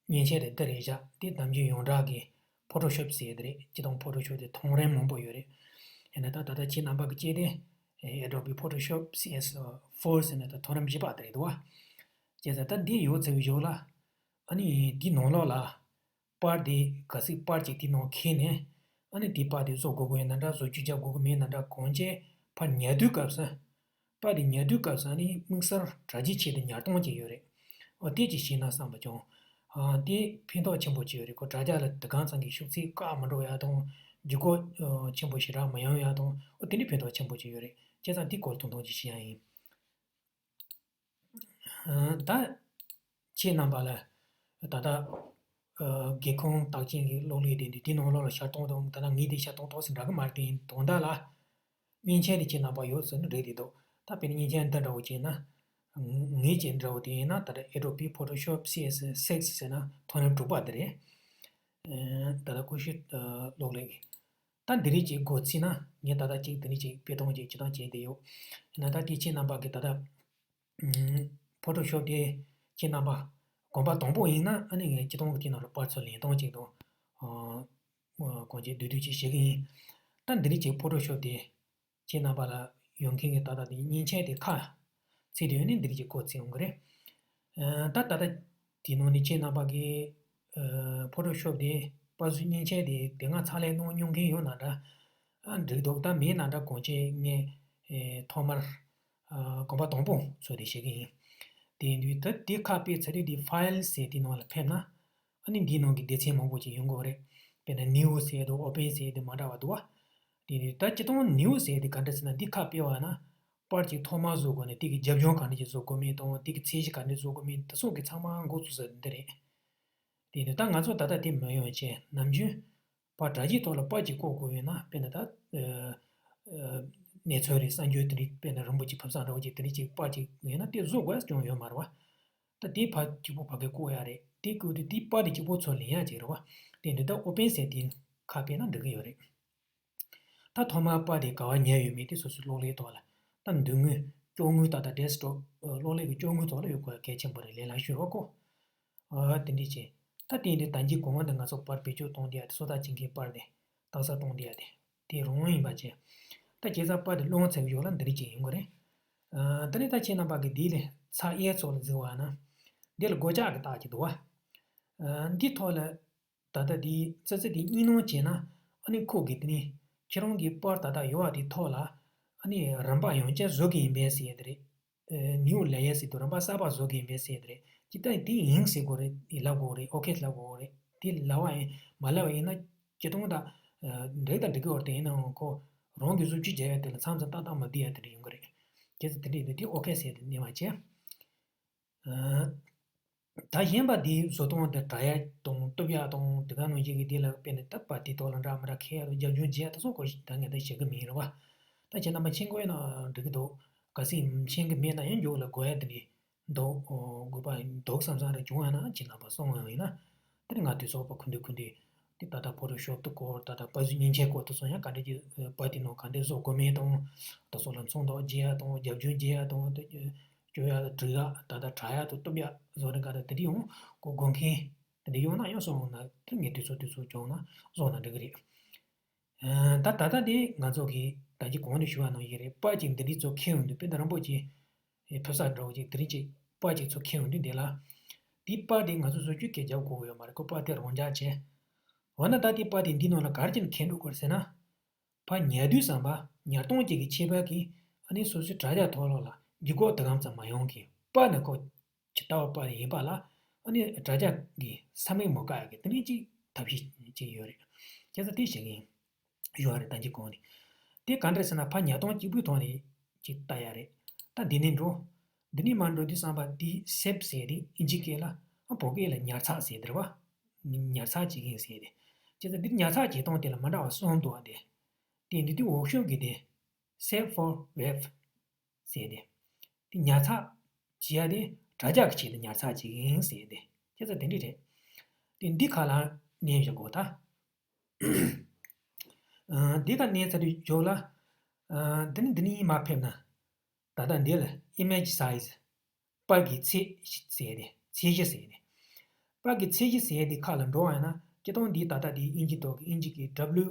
མཉེན་ཆས་དེ་འདི་རེད་བཞག་དེ་ནམ་རྒྱུན་ཡོངས་གྲགས་ཀྱི་ཕོ་ཊོ་ཤོབ་ཟེར་ཡས་དེ་རེད། སྤྱིར་བཏང་ཕོ་ཊོ་ཤོབ་དེ་མཐོང་རིམ་མང་པོ་ཡོད་རེད། ཡིན་ན་ད་ད་ལྟ་ཁྱེད་རྣམ་པ་གི་སྤྱད་དེ་ཨེ་Adobe Photoshop C S four ཟེར་ནས་ད་མཐོང་རིམ་བཞི་པ་དེ་རེད་འདུག་བ། བྱས་ཙང་ད་འདི་ཡོད་ཚར་བའི་ཞོར་ལ་ཨ་ནི་འདི་ནང་ལོགས་ལ་པར་དེ་ག་ཚོད་པར་ཅིག་དེ་ནང་འཁྱེར་ནས་ཨ་ནི་དེ་པར་དེ་བཟོ་དགོས་ཀྱི་ཡོད་ན་འདྲ། བཟོ་བཅོས་རྒྱག་དགོས་ཀྱི་མེད་ན་འདྲ། གང་བྱས་ཕར་ཉར་དུས་སྐབས་སུ། པར་དེ་ཉར་དུས་སྐབས་སུ་ཨ་ནི་དམིགས་བསལ་དྲ་རྒྱའི་ཆེད་དུ་ཉར་སྟངས་ཅིག་ཡོད་རེད། འོ་དེ་ཅིག་ཤེས་ན་བསམ་པ་བྱུང་། ཨ་དེ་ཕན་ཐོགས་ཆེན་པོ་ཅིག་ཡོད་རེད། ཁོ་དྲ་རྒྱ་ལ་དེ་གང་ཙམ་གྱི་ཤུགས་ཚད་བཀག་མི་འགྲོ་ཡ་དང་། འགྱུར་ལྡོག་ཆེན་པོ་ཞེ་དྲག་མི་ཡོང་ཡ་དང་། འོ་དེ་འདྲའི་ཕན་ཐོགས་ཆེན་པོ་ཅིག་ཡོད་རེད། བྱས་ཙང་དེ་སྐོར་ཐུང་ཐུང་ཅིག་ཞུ་ཡ་ཡིན། ཨ་ད་ཁྱེད་རྣམ་པ་ལ་ད་ལྟ་ཨ་སྒེའུ་ཁུང་རྟགས་ཅན་གྱི་གློག་ཀླད་དེ་འདུག་དེ་ནང་ལོགས་ལ་ཤར་གཏོང་དང་། ད་ལྟ་ངས་དེ་ཤར་གཏོང་ཐོག་སེ་འདྲ་གི་མ་རེད། དེ་ཡིན་དོན་དག་ལ་མཉེན་ཆས་དེ་ཁྱེད་རྣམ་པ་ཡོད་ཟེར་ན་འགྲིག་བསྡད་འདུག་ད་དཔེར་ན་མཉེན་ཆས་འདི་འདྲ་བོ་བྱས་ན། ངས་བྱས་འདྲ་བོ་དེ་ཡིན་ན་ད་ལྟ་Adobe Photoshop C S six ཟེར་ན་མཐོང་རིམ་དྲུག་པ་འདི་རེད། ཨ་ད་ལྟ་ཀུ་ཤུ་ཨ་གློག་ཀླད་ཀྱི། ད་འདི་རིགས་ཅིག་སྒོ་ཕྱེ་ན་ངས་ད་ལྟ་ཅིག་འདི་རིགས་ཅིག་དཔེ་སྟོན་ཅིག་ཅི་ཐང་བྱས་བསྡད་ཡོད། ཡིན་ན་ད་དེ་ཁྱེད་རྣམ་པ་གིས་ད་ལྟ་ཨ་Photoshop དེ་ཁྱེད་རྣམ་པ་གོམ་པ་དང་པོ་ཡིན་ན་ཨ་ནི་ངས་སྤྱིར་བཏང་གི་དེ་ནང་ལ་པར་ཚུར་ལེན་སྟངས་ཅིག་དང་། ཨ་གང་ཅིག་བསྡུས་བསྡུས་ཅིག་བྱེད་ཀྱི་ཡིན། ད་འདི་རིགས་ཅིག་Photoshop དེ་ཁྱེད་རྣམ་པ་ལ་ཡོང་མཁན་གྱི་ད་ལྟ་དེ་མཉེན་ཆས་དེ་ཁ་ཕྱེ་དུས་ནི་འདི་རིགས་ཅིག་སྒོ་ཕྱེ་ཡོང་གི་རེད། ཨ་ད་ད་ལྟ་དེ་ནང་ནས་ཁྱེད་རྣམ་པ་གིས་ཨ་Photoshop དེ་པར་བཟོའི་མཉེན་ཆས་དེ་དེ་སྔ་ཕྱག་ལས་གནང་མྱོང་མཁན་ཡོད་ན་འདྲ། ཨ་འགྲིག་འདུག་ད་མེད་ན་འདྲ། གང་ཅི་ངས་ཨེ་ཐོག་མར་ཨ་གོམ་པ་དང་པོ་ཚུར་དེ་བྱེད་ཀྱི་ཡིན། དེ་ཡིན་དུས་ད་དེ་ཁ་ཕྱེ་ཚར་དུས་དེ་File ཟེར་དེ་ནང་ལ་ཕེབས་ན། ཨ་ནི་འདིའི་ནང་གི་སྡེ་ཚན་མང་པོ་ཅིག་ཡོང་གི་རེད། དཔེར་ན་New ཟེར་དང་Open ཟེར་དེ་མ་འདྲ་བ་འདུག་བ། དེ་ནས་ད་སྤྱིར་བཏང་New ཟེར་དེ་ག་འདྲ་ཟེར་ན། འདི་ཁ་ཕྱེ་བ་ན་པར་ཅིག་ཐོག་མར་བཟོ་དགོས་ནས་དེ་གི་རྒྱབ་ལྗོངས་ག་འདྲ་ཅིག་བཟོ་དགོས་མིན་དང་། དེ་གི་ཚད་གཞི་ག་འདྲ་བཟོ་དགོས་མིན་དེ་ཚོ་གི་ཚང་མ་འགོ་ཚུགས་ས་འདི་རེད། དེ་ནས་ད་ང་ཚོ་ད་ལྟ་དེ་མི་ཡོང་བྱས་ནམ་རྒྱུན་པར་དྲ་རྒྱའི་ཐོག་ལ་པར་ཅིག་བཀོད་དགོས་ཡོད་ན། དཔེར་ན་ད་ཨ་ཨ་གནས་ཚུལ་རེད། གསར་འགྱུར་དེ་འདྲའི་དཔེར་ན་རིང་པོ་ཅིག་ཕབ་ས་འདྲ་བོ་ཅིག་དེ་འདྲའི་ཅིག་པར་ཅིག་ཡོད་ན་དེ་བཟོ་དགོས་ཀྱང་ཡོད་མ་རེད་བ། ད་དེ་ཕར་གཅིག་པོ་ཕ་གིར་བཀོད་ཡ་རེད། དེ་བཀོད་དུས་དེ་པར་དེ་གཅིག་པོ་ཚུར་ལེན་ཡ་ཅིག་རེད་བ། དེ་འདི་ད་Open ཟེར་དེ་ཁ་ཕྱེ་ན་འགྲིག་གི་ཡོད་རེད། ད་ཐོག་མར་པར་དེ་ག་བར་ཉར་ཡོད་མེད་དེ་སོ་སོའི་གློག་ཀླད་ཐོག་ལ། ད་མདུན་ངོས་སྐྱོར་ངོས་ད་ལྟ་Desktop ཨ་གློག་ཀླད་ཀྱི་སྐྱོར་ངོས་ཐོག་ལ་ཡོད་དགོས་ཡ་གལ་ཆེན་པོ་རེད། ལས་སླ་ཤོས་རེད་བ་ཁོ། ཨ་དེ་འདྲས་བྱས། ད་དེ་འདི་ད་གིན་གོང་འདི་ང་ཚོ་པར་བེད་སྤྱོད་གཏོང་བསྡད་ཡ་དེ་བཟོ་ལྟ་བྱེད་མཁན་པར་དེ་རྟགས་གསལ་གཏོང་བསྡད་ཡ་དེ་དེ་རང་ཡིན་པ་བྱས། ད་ཁ་སང་པར་དེ་བླངས་ཚར་བའི་ཞོར་ལ་འདི་འདྲས་ཅིག་ཡོང་གི་རེད། ཨ་ད་ནི་ད་ཁྱེད་རྣམ་པ་གིས་འདི་ལས་ཚ་གཡས་ཕྱོགས་ལ་གཟིགས་པ་ན། འདི་ལ་སྒོ་ལྕགས་ཀྱི་རྟགས་ཅིག་འདུག་བ། ཨ་འདི་ཐོག་ལ་ད་ལྟ་འདི་ཙི་ཙི་འདི་གཉིས་སྣང་བྱས་ན། ཨ་ནི་ཁོ་གིས་དེ་ནི་ཁྱེད་རང་གི་པར་ད་ལྟ་ཡོད་པ་དེ་ཐོག་ལ་ཨ་ནི་རིམ་པ་ཡང་བསྐྱར་བཟོ་གི་ཡིན་པས་ཟེར་ཡ་དེ་རེད། ཨ་New Layer ཟེར་དུས་རིམ་པ་གསར་པ་བཟོ་གི་ཡིན་པས་ཟེར་ཡ་དེ་རེད། ཅི་ལྟར་དེ་ཡིན་ཟེར་དགོས་རེད། ཡིན་ལབ་དགོས་རེད། OK ལབ་དགོས་རེད། དེ་ལབ་པ་ཡིན་མ་ལབ་པ་ཡིན་ན་སྤྱིར་བཏང་ད་ཨ་འགྲིག་དང་འགྲིག་གི་ཡོད་རེད། དེ་ཡིན་ནའང་ཁོ་རང་གིས་བཟོ་བཅོས་བྱས་ཡ་དེ་ལ་མཚམས་མཚམས་ཏག་ཏག་མ་བསྡད་ཡ་དེ་འདྲ་ཡོང་གི་རེད། བྱས་ཙང་དེ་འདྲ་ཡིན་དུས་དེ་OK ཟེར་དེ་མནན་པ་བྱས། ཨ་ད་གཞན་པ་འདི་བཟོ་སྟངས་དེ་དྲ་ཡ་དང་ གཏུབ་ཡག་དང་དེ་ག་ནང་བཞིན་གྱི་དེ་ལ་དཔེར་ན་ད་པར་དེ་ཐོག་ལ་འདྲ་མི་འདྲ་འཁྱེར་ཡག་དང་རྒྱབ་ལྗོངས་བརྗེ་ཡག་དེ་ཚོ་ཁོ་ད་ངས་ད་བྱེད་གི་མིན་རེད་བ། ད་ཁྱེད་རྣམ་པ་མཁྱེན་དགོས་ཡིན་ན་འགྲིག་གི་འདུག་གལ་སྲིད་མཁྱེན་གི་མེད་ན་ཡང་མཇུག་ལ་དགོས་ཡག་དེ་འདྲ་འདུག་དགོས་པ་འདུག་བསམ་བསམ་རེ་བྱུང་ཡོད་ན་ཁྱེད་རྣམ་པ་གསུང་ཡོང་ཡིན་ན། དེ་ནི་ང་དུས་ཚོད་པ་ཁུ་འདུག་ཁུ་འདུག་དེ་ད་ལྟ་ཕོ་ཊོ་ཤོབ་དུ་སྐོར་ད་ལྟ་པར་བཟོ་མཉེན་ཆས་སྐོར་དུ་སོང་ཡང་ག་འདྲ་གྱི་པར་དེ་ནང་ག་འདྲ་བཟོ་དགོས་མིན་དང་། ད་སོགས་ལ་མཚོན་རྟགས་རྒྱག་ཡག་དང་རྒྱབ་ལྗོངས་རྒྱག་ཡག་དང་དེ་བཅོས་ཡག་དང་སྒྲིག་ཡག་ད་ལྟ་དྲ་ཡག་དང་གཏུབ་ཡག་བཟོ་རིགས་ག་ད་དེ་འདྲ་ཡང་གོ་དགོས་མཁན་དེ་འདྲ་ཡོང་ན་ཡང་སོང་ན་དེ་ངས་དུས་ཚོད་དུས་ཚོད་བྱུང་ན་བཟོ་ན་འགྲིག་གི་རེད། ད་ད་ལྟ་དེ་ང་ཚོ་གི་ད་གི་གོང་ནས་ཞུ་བ་ནང་བཞིན་རེད། པར་གྱི་འདི་འདྲ་ཚོ་ཁྱེར་ཡོང་དུས་དཔེ་ད་རིན་པོ་ཆེ་ཕེབས་ས་འདྲ་བོ་ཅིག་དེ་རིང་ཅིག་པར་གྱི་ཚོ་ཁྱེར་ཡོང་དུས་འདི་ལ། དེའི་པར་དེ་ང་ཚོ་བཟོ་བཅོས་སྐད་རྒྱབ་དགོས་ཡོད་མ་རེད། ཁོ་པར་དེ་རང་འཇགས་བྱས། འོ་ན་ད་དེ་པར་དེ་འདི་ནང་ལ་ག་རེ་བྱས་ནས་ཁྱེར་འགྲོ་དགོས་རེད་ཟེར་ན། ཕར་ཉར་དུས་ཙམ་པ་ཉར་སྟངས་ཅིག་གི་ཁྱད་པར་གྱིས་ཨ་ནི་སོ་སོའི་དྲ་རྒྱ་ཐོག་ལོགས་ལ་འགྱུར་ལྡོག་དེ་གམ་ཙམ་མ་ཡོང་གི། པར་ནི་ཁོ་ཇི་ལྟ་བ་པར་ཡིན་པ་ལ་ཨ་ནི་དྲ་རྒྱ་གི་ས་མིག་མ་བཀག་གི་དེ་འདྲ་ཅིག་ཐབས་ཤེས་ཅིག་ཡོད་རེད། ཁྱེད་ཚོ་དེ་བྱེད་ཀྱི་ཡིན། ཡོད་རེད། ད་གི་གོང་ནས། དེ་ག་འདྲ་ཟེར་ན་ཕར་ཉར་སྟངས་གཅིག་པུའི་ཐོག་ནས་ཅིག་ལྟ་ཡ་རེད། ད་འདི་ནས་འགྲོ། འདི་ནས་མར་འགྲོ་དུས་ཙམ་པ་འདི་སེབ་ཟེར་དེ་ཨིན་ཇི་སྐད་ལ་ཨ་བོད་སྐད་ལ་ཉར་ཚགས་ཟེར་དེ་རེད་བ། ཉར་ཚགས་བྱེད་མཁན་ཟེར་དེ། བྱས་ཙང་འདིར་ཉར་ཚགས་བྱེད་སྟངས་དེ་ལ་མི་འདྲ་བ་གསུམ་འདུག་བ་དེ། དེ་འདི་དུས་འོག་ཤོས་ཀྱི་དེ། Save for Web ཟེར་དེ། དེ་ཉར་ཚགས་བྱེད་ཡ་དེ་དྲ་རྒྱ་གི་ཆེད་དུ་ཉར་ཚགས་བྱེད་མཁན་ཟེར་དེ། བྱས་ཙང་དེ་འདྲ་རེད། དེ་འདི་ཁ་ལ་མནན་བཞག་དགོས་ད། འདི་ཁ་མནན་ཚར་དུས་འཇོག་ལ། འདི་ནི་འདི་ནི་མར་ཕེབས་ན། ད་ལྟ་འདི་ལ་image size པར་གྱི་ཚད་ཟེར་ཏེ་ཚད་གཞི་ཟེར་ཏེ། པར་གྱི་ཚད་གཞི་ཟེར་ཏེ་ཁ་ལ་འགྲོ་བ་ཡིན་ན་སྤྱིར་བཏང་འདི་ད་ལྟ་འདི་ཨིན་ཇི་ཐོག་གི་ཨིན་ཇི་གི་W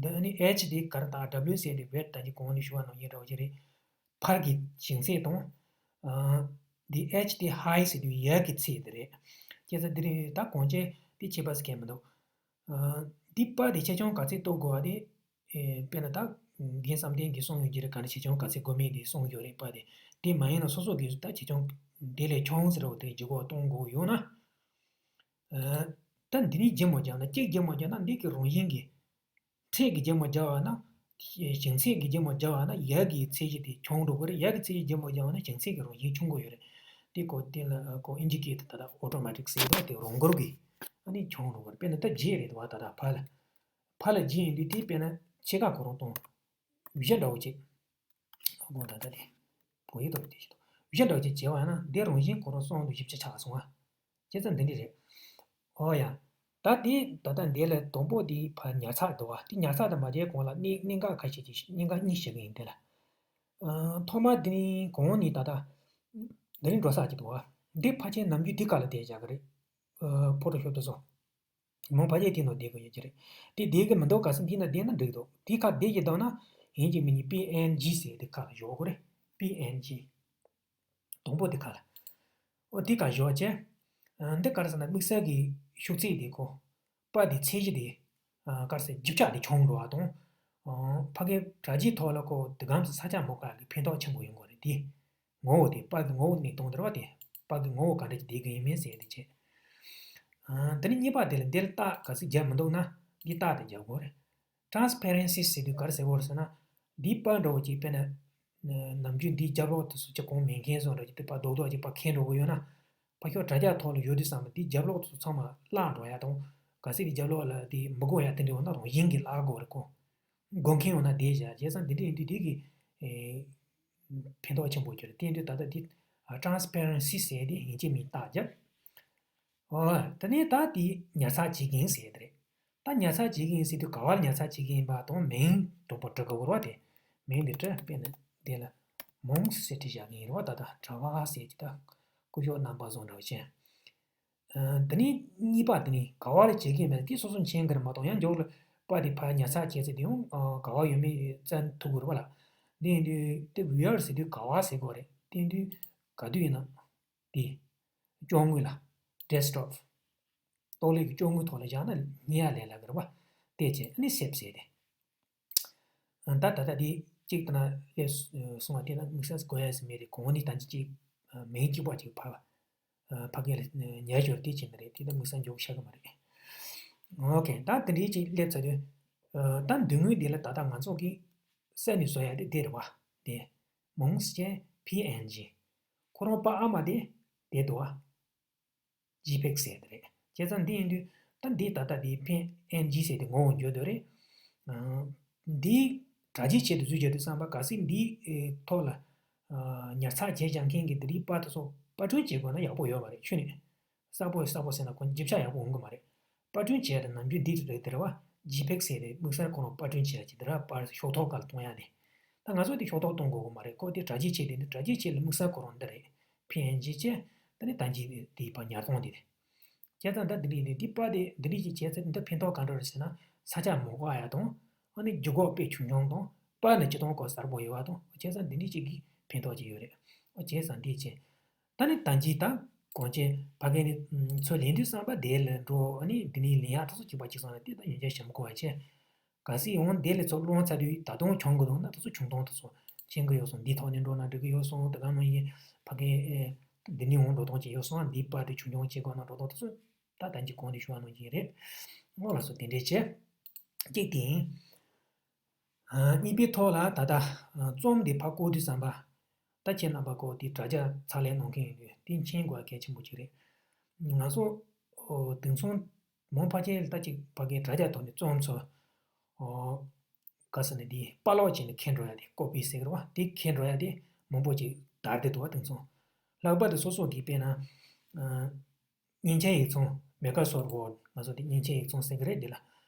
འདི་ནི་H འདི་ག་རེ་ད་W ཟེར་ཏེ་བེད་ད་ཅི་གོང་ནས་ཞུ་བ་ནང་བཞིན་འདྲ་བོ་ཅིག་རེད། ཕར་གྱི་ཞེང་ཚད་དང་། འདི་H འདི་high ཟེར་དུས་ཡར་གྱི་ཚད་དེ་རེད། བྱས་ཙང་འདི་རེད་ད་གོང་ཆེ་འདི་ཁྱད་པར་ཟེར་མཁན་མི་འདུག་འདི་པར་དེ་ཆེ་ཆུང་ག་ཚད་གཏོང་དགོས་པ་དེ། དཔེར་ན་ད། རྒན་བསམ་གཏན་གྱིས་གསུངས་ཡོད་ཀྱི་རེད། ག་འདྲ་ཆེ་ཆུང་ག་ཚད་དགོས་མིན་དེ་གསུངས་ཡོད་རེད་པ་དེ། དེ་མ་ཡིན་ན་སོ་སོ་གིས་ད་ཆེ་ཆུང་དེ་ལས་ཆུང་ཟེར་བ་དེ་ལྗིད་ཁོག་གཏོང་དགོས་ཡོད་ན། ད་འདི་ནས་ལྗིད་མོ་བརྒྱབ་ན་གཅིག་ལྗིད་མོ་བརྒྱབ་ན་འདི་གི་རང་བཞིན་གྱི། ཚད་ཀྱི་ལྗིད་མོ་བརྒྱབ་པ་ན། ཞེང་ཚད་ཀྱི་ལྗིད་མོ་བརྒྱབ་པ་ན་ཡར་གྱི་ཚད་གཞི་དེ་ཆུང་འགྲོ་གི་རེད། ཡར་གྱི་ཚད་གཞི་ལྗིད་མོ་བརྒྱབ་པ་ན་ཞེང་ཚད་ཀྱི་རང་བཞིན་ཆུང་གི་ཡོད་རེད། དེ་ཀོ་དེ་ལ་ཀོ་ཨིན་ཇི་སྐད་དུ་ད་ལྟ་automatic ཟེར་བ་དེ་རང་འགུལ་གྱིས་ཨ་ནི་ཆུང་འགྲོ་གི་རེད། དཔེར་ན་ད་བརྗེ་རེད་བ་ད་ལྟ་ཕར་ལ། ཕར་ལ་བརྗེ་ཡིན་དུས་དེ་དཔེར་ན་ཕྱེད་ཀ་ཁོ་རང་གཏོང་། བཞི་འདྲ་བོ་ཅིག་དགོངས་དག་ད་དེ། བོད་ཡིག་ཐོག་དེ་ཞིག་དང་བཞི་འདྲ་བོ་ཅིག་བྱས་པ་ཡིན་ན་འདི་རང་བཞིན་ཁོ་རང་གསུམ་དང་བཞི་བཅུ་ཆགས་སོང་ཨ། བྱས་ཙང་འདི་འདྲ་རེད། ཨོ་ཡ། ད་དེ་ད་ལྟ་འདི་ལ་དང་པོ་དེ་ཕར་ཉར་ཚགས་འདུག་བ། དེ་ཉར་ཚགས་དེ་མ་བྱས་གོང་ལ་གནད་གནད་འགག་ཁ་ཤས་ཅིག་གནད་འགག་གཉིས་བཤད་གི་ཡིན་དེ་ལ། ཨ། ཐོག་མ་དེ་ནི་གོང་ནས་ད་ལྟ་འདི་རིང་འགྲོ་ས་ཅིག་འདུག་བ། འདི་ཕལ་ཆེར་ནམ་རྒྱུན་འདི་ག་ལ་བསྡད་བཞག་གི་རེད། ཨ། ཕོ་ཊོ་ཤོབ་དེ་ཚོ། མོ་ཕ་ཡེ་དེ་ནང་བསྡད་དགོས་ཡོད་ཀྱི་རེད། དེ་བསྡད་ཀྱི་མི་འདུག་ག་ས་འདི་ན་བསྡད་ན་འགྲིག་འདུག་དེ་ཁ་བསྡད་ཀྱི་འདུག་ན་ཡིན་གཅིག་མིན་གཉིས་པི་ཨེན་ཇི་ཟེར་དེ་ཁ་ལ་གཞོག་དགོས་རེད། པི་ཨེན་ཇི། དང་པོ་དེ་ཁ་ལ། ཨོ་དེ་ཁ་གཞོག་བྱས། ཨ། འདི་ག་རེ་ཟེར་ན་དམིགས་བསལ་གྱི་ཤུགས་ཚད་དེ་ཁོ། པར་དེ་ཚད་གཞི་དེ། ཨ། ག་རེ་ཟེར་རྒྱུ་ཆ་དེ་ཆུང་འགྲོ་བ་དང་། ཨ། ཕ་གིའི་དྲ་རྒྱའི་ཐོག་ལ་ཁོ་དེ་གམ་ས་ས་ཆ་མོ་ག་གི་ཕན་ཐོགས་ཆེན་པོ་ཡོང་གི་རེད་དེ། ངོ་བོ་དེ་པར་གྱི་ངོ་བོ་གནས་སྟངས་དེ་རེད་བ་དེ། པར་གྱི་ངོ་བོ་ག་འདྲ་ཅིག་བསྡད་ཀྱི་ཡིན་མིན་ཟེར་དེ་བྱས། ཨ། དེ་ནས་གཉིས་པ་དེ་ལ་འདིར་རྟགས་ག་ཚོད་རྒྱབ་མི་འདུག་ན་འདི་རྟགས་དེ་རྒྱབ་དགོས་རེད། Transparency ཟེར་དུས་ག་རེ་ཟེར་དགོས་རེད་ཟེར་ན། འདིའི་པར་འདྲ་བོ་ཅིག་དཔེར་ན། ནམ་རྒྱུན་འདིའི་རྒྱབ་ལོགས་དེ་ཚོ་ཅིག་གོང་མེད་མཁན་བཟོ་འདྲ་ཅིག་དེ་པར་རྡོག་རྡོག་ཅིག་པར་ཁེངས་འགྲོ་གི་ཡོད་ན། ཕར་ཕྱོགས་དྲ་རྒྱ་ཐོག་ལ་ཡོད་དུས་ཙམ་པ་འདིའི་རྒྱབ་ལོགས་དེ་ཚོ་ཚང་མ་བརླག་འགྲོ་ཡ་དང་། གལ་སྲིད་དེ་རྒྱབ་ལོགས་ལ་དེ་མི་དགོས་ཡ་དེ་འདྲ་ཡོད་ན་རང་བཞིན་གྱིས་བརླག་དགོས་རེད་ཀོ། དགོས་མཁན་ཡོད་ན་དེ་བཞག་བྱས་ཙང་འདི་འདྲ་ཡིན་དུས་དེ་གི། ཨེ། ཕན་ཐོགས་ཆེན་པོ་གྱུར་དེ་འདྲ་ད་ལྟ་འདི། Transparency ཟེར་དེ་ཡིན་གཅིག་མིན་རྟགས་རྒྱབ། ཨོ། དེ་ནས་ད་དེ་ཉར་ཚགས་བྱེད་ཀྱི་ཡིན་ཟེར་དེ་རེད། ད་ཉར་ཚགས་བྱེད་ཀྱི་ཡིན་ཟེར་དུས་ག་བར་ཉར་ཚགས་བྱེད་ཀྱི་ཡིན་པ་དང་མིང་དང་པོ་འབྲི་དགོས་རེད་བ་དེ། མིང་འདི་བྲི་དཔེར་ན་འདི་ལ་མོང་ཟེར་བྲིས་བཞག་གི་ཡིན་རེད་བ། ད་ལྟ་དྲ་བ་ཟེར་གྱི་ད་སྐུ་ཞབས་རྣམ་པ་བཟོ་འདྲ་བ་ཅན། ཨ། འདི་ནས་གཉིས་པ་འདི་ནི་ག་བ་ལ་བྱེད་ཀྱི་མེད་དེ་སོ་སོ་མཁྱེན་གྱི་རེད་མ་གཏོགས་ཡང་མཇུག་ལ་པར་དེ་ཕར་ཉར་ཚགས་བྱས་ཚེ་དེ་ཡང་ག་བ་ཡོད་མེད་བཙལ་ཐུབ་ཀྱི་རེད་བ་ལ། འདི་ཡིན་དུས་དེ་viewer ཟེར་དུས་ག་བ་ཟེར་དགོས་རེད། དེ་ཡིན་དུས་ག་དུས་ཡིན་ན་དེ་སྐྱོ་དངོས་ལ་desktop ཏོག་ལེབ་ཀྱི་སྐྱོ་དངོས་ཐོག་ལ་བཞག་ན་རྙེད་ཡ་ལས་སླ་གི་རེད་བ། དེ་བྱས་ཨ་ནི་save ཟེར་དེ། ད་ད་ལྟ་འདི་གཅིག་ལྟ་ན་སླེབས་སོང་བ་དེ་ན་དམིགས་བསལ་དགོས་ཡ་ཟེར་མེད་རེད། གོང་ནས་ད་ཅི་གཅིག་མིང་གཅིག་པ་གཅིག་ཕ་ཕ་གི་ལ་ཉར་ཞོར་དེ་བྱས་ནི་རེད། དེ་ད་དམིགས་བསལ་འཇོག་ཤ་གི་མ་རེད། ཨོ་ཁེ། ད་དེ་འདྲའི་ཅིག་སླེབས་ཚར་དུས་ད་མདུན་ངོས་འདི་ལ་ད་ལྟ་ང་ཚོ་གི་གསར་ནས་བཟོ་ཡ་དེ་དེ་རེད་བ། དེ་མོང་ཅན་པི་ཨེན་ཇི། ཁོ་རང་པ་ཨ་མ་དེ་དེ་འདུག་བ། JPEG ཟེར་དེ་རེད། བྱས་ཙང་འདི་ཡིན་དུས་ད་འདི་ད་ལྟ་འདི་ཕན་ཨེན་ཇི་ཟེར་དེ་ངོ་བོ་འགྱུར་འདོད་རེད། འདི་དྲ་རྒྱའི་ཆེད་དུ་བཟོས་བྱས་དུས་བསམ་པ་གལ་སྲིད་འདིའི་ཐོག་ལ་ཉར་ཚགས་བྱས་བཞག་མཁན་གྱི་འདི་རིགས་པར་དེ་ཚོ་པར་སྐྲུན་བྱེད་དགོས་ན་ཡག་པོ་ཡོད་མ་རེད། ཁྱོན་ནས་གསལ་པོ་གསལ་པོ་ཟེར་ན་ཁོ་རྒྱུ་ཆ་ཡག་པོ་འོང་གི་མ་རེད། པར་སྐྲུན་བྱས་ཏེ་ནམ་རྒྱུན་འདི་རེད་དེ་རེད་བ། ཇི་ཕེག་ཟེར་ཏེ་དམིགས་བསལ་ཁོ་རང་པར་སྐྲུན་བྱས་ཀྱི་འདི་ར་པར་ཤོག་ཐོག་སྒང་ལ་གཏོང་ཡ་དེ། ད་ང་ཚོ་དེ་ཤོག་ཐོག་གཏོང་དགོས་གི་མ་རེད། ཁོ་དེ་དྲ་རྒྱའི་ཆེད་དེ་ནི་དྲ་རྒྱའི་ཆེད་ལ་དམིགས་བསལ་ཁོ་རང་འདི་རེད། ཕན་ཨེན་ཇི་བྱས་ད་ནི་ད་འཇིག་དེ་ཕར་ཉར་གཏོང་དེ་རེད། བྱས་ཙང་ད་འདི་འདྲ་ཡིན་དུས་འདི་པར་དེ་འདི་འདྲ་ཞིག་བྱས་ཚེ་འདི་ཕན་ཐོགས་ག་འདྲ་རེད་ཟེར་ན་ས་ཆ་མ་འགོར་ཡ་དང་། ཨ་ནི་རྒྱུ་འགོག་དཔེ་ཆུང་ཆུང་དང་པར་ནི་སྤྱིར་བཏང་ཁོ་གསལ་པོ་ཡོད་པ་དང་། བྱས་ཙང་འདི་འདྲ་ཞིག་གིས་ཕན་ཐོགས་ཅིག་ཡོད་རེད། ཨོ་བྱས་ཙང་འདི་བྱས། ད་ནི་ད་འཇིག་ད་གོང་ཆེན་ཕ་གི་ནི་ཚོ་ལེན་དུས་བསམ་པ་དེ་ལ་འགྲོ། ཨ་ནི་འདི་ནི་ལེན་ཡག་ཐག་ཚོ་གཅིག་པ་གཅིག་སོང་ན་དེ་ད་ཡོན་ཆབ་ཞིམ་གོ་བ་བྱས། གལ་སྲིད་འོང་དེ་ལས་ཚོ་སློང་ཚར་དུས་ད་དུང་བྱུང་གི་འདུག་ན་ད་ཚོ་བྱུང་སྟངས་ད་ཚོ་མཁྱེན་གི་ཡོད་སོང་། འདི་ཐོག་ནས་འགྲོ་ན་འགྲིག་གི་ཡོད་སོང་། དེ་ག་ནང་བཞིན་ཕ་གི་ཨེ་འདི་ནས་འོང་འགྲོ་སྟངས་ཅིག་ཡོད་སོང་། འདི་པར་དེ་ཆུང་ཆུང་ཅིག་གོ་ན་འགྲོ་སྟངས་ད་ཚོ་ད་ལྟ་གི་གོང་དུ་ཞུ་བ་ནང་བཞིན་རེད། འོ་ལགས་སོ། དེ་འདྲས་བྱས། གཅིག་དེ་ཡིན། ཨ་གཉིས་པའི་ཐོག་ལ་ད་ལྟ་ཨ་རྩོམ་འདི་ཕར་བཀོད་དུས་བསམ་པ། ད་ཁྱེད་རྣམ་པ་ཀོ་དེ་དྲ་རྒྱ་ཚགས་ལས་གནང་མཁན་ཡིན་དུས་དེ་མཁྱེན་དགོས་པ་གལ་ཆེན་པོ་གཅིག་རེད། ང་ཚོ་ཨོ་དེང་སང་མང་ཕལ་ཆེར་ད་ཅིག་ཕ་གིའི་དྲ་རྒྱ་ཐོག་ནས་རྩོམ་ཚོ་ཨོ་ག་ཟེར་ན་དེ་པར་ཀློག་བྱས་ནས་འཁྱེར་འགྲོ་ཡ་དེ་ཀོ་པི་ཟེར་གི་རེད་བ། དེ་འཁྱེར་འགྲོ་ཡ་དེ་མང་པོ་ཅིག་དར་བསྡད་འདུག་བ། དེང་སང་ལྷག་པར་དུ་སོ་སོ་གིས་དཔེར་ན་ཨ་མཉེན་ཆས་ཡིག་ཚང་མེ་ཀ་སོབ་ཝར་ཌི། ང་ཚོ་དེ་མཉེན་ཆས་ཡིག་ཚང་ཟེར་གི་རེད། འདི་ལ་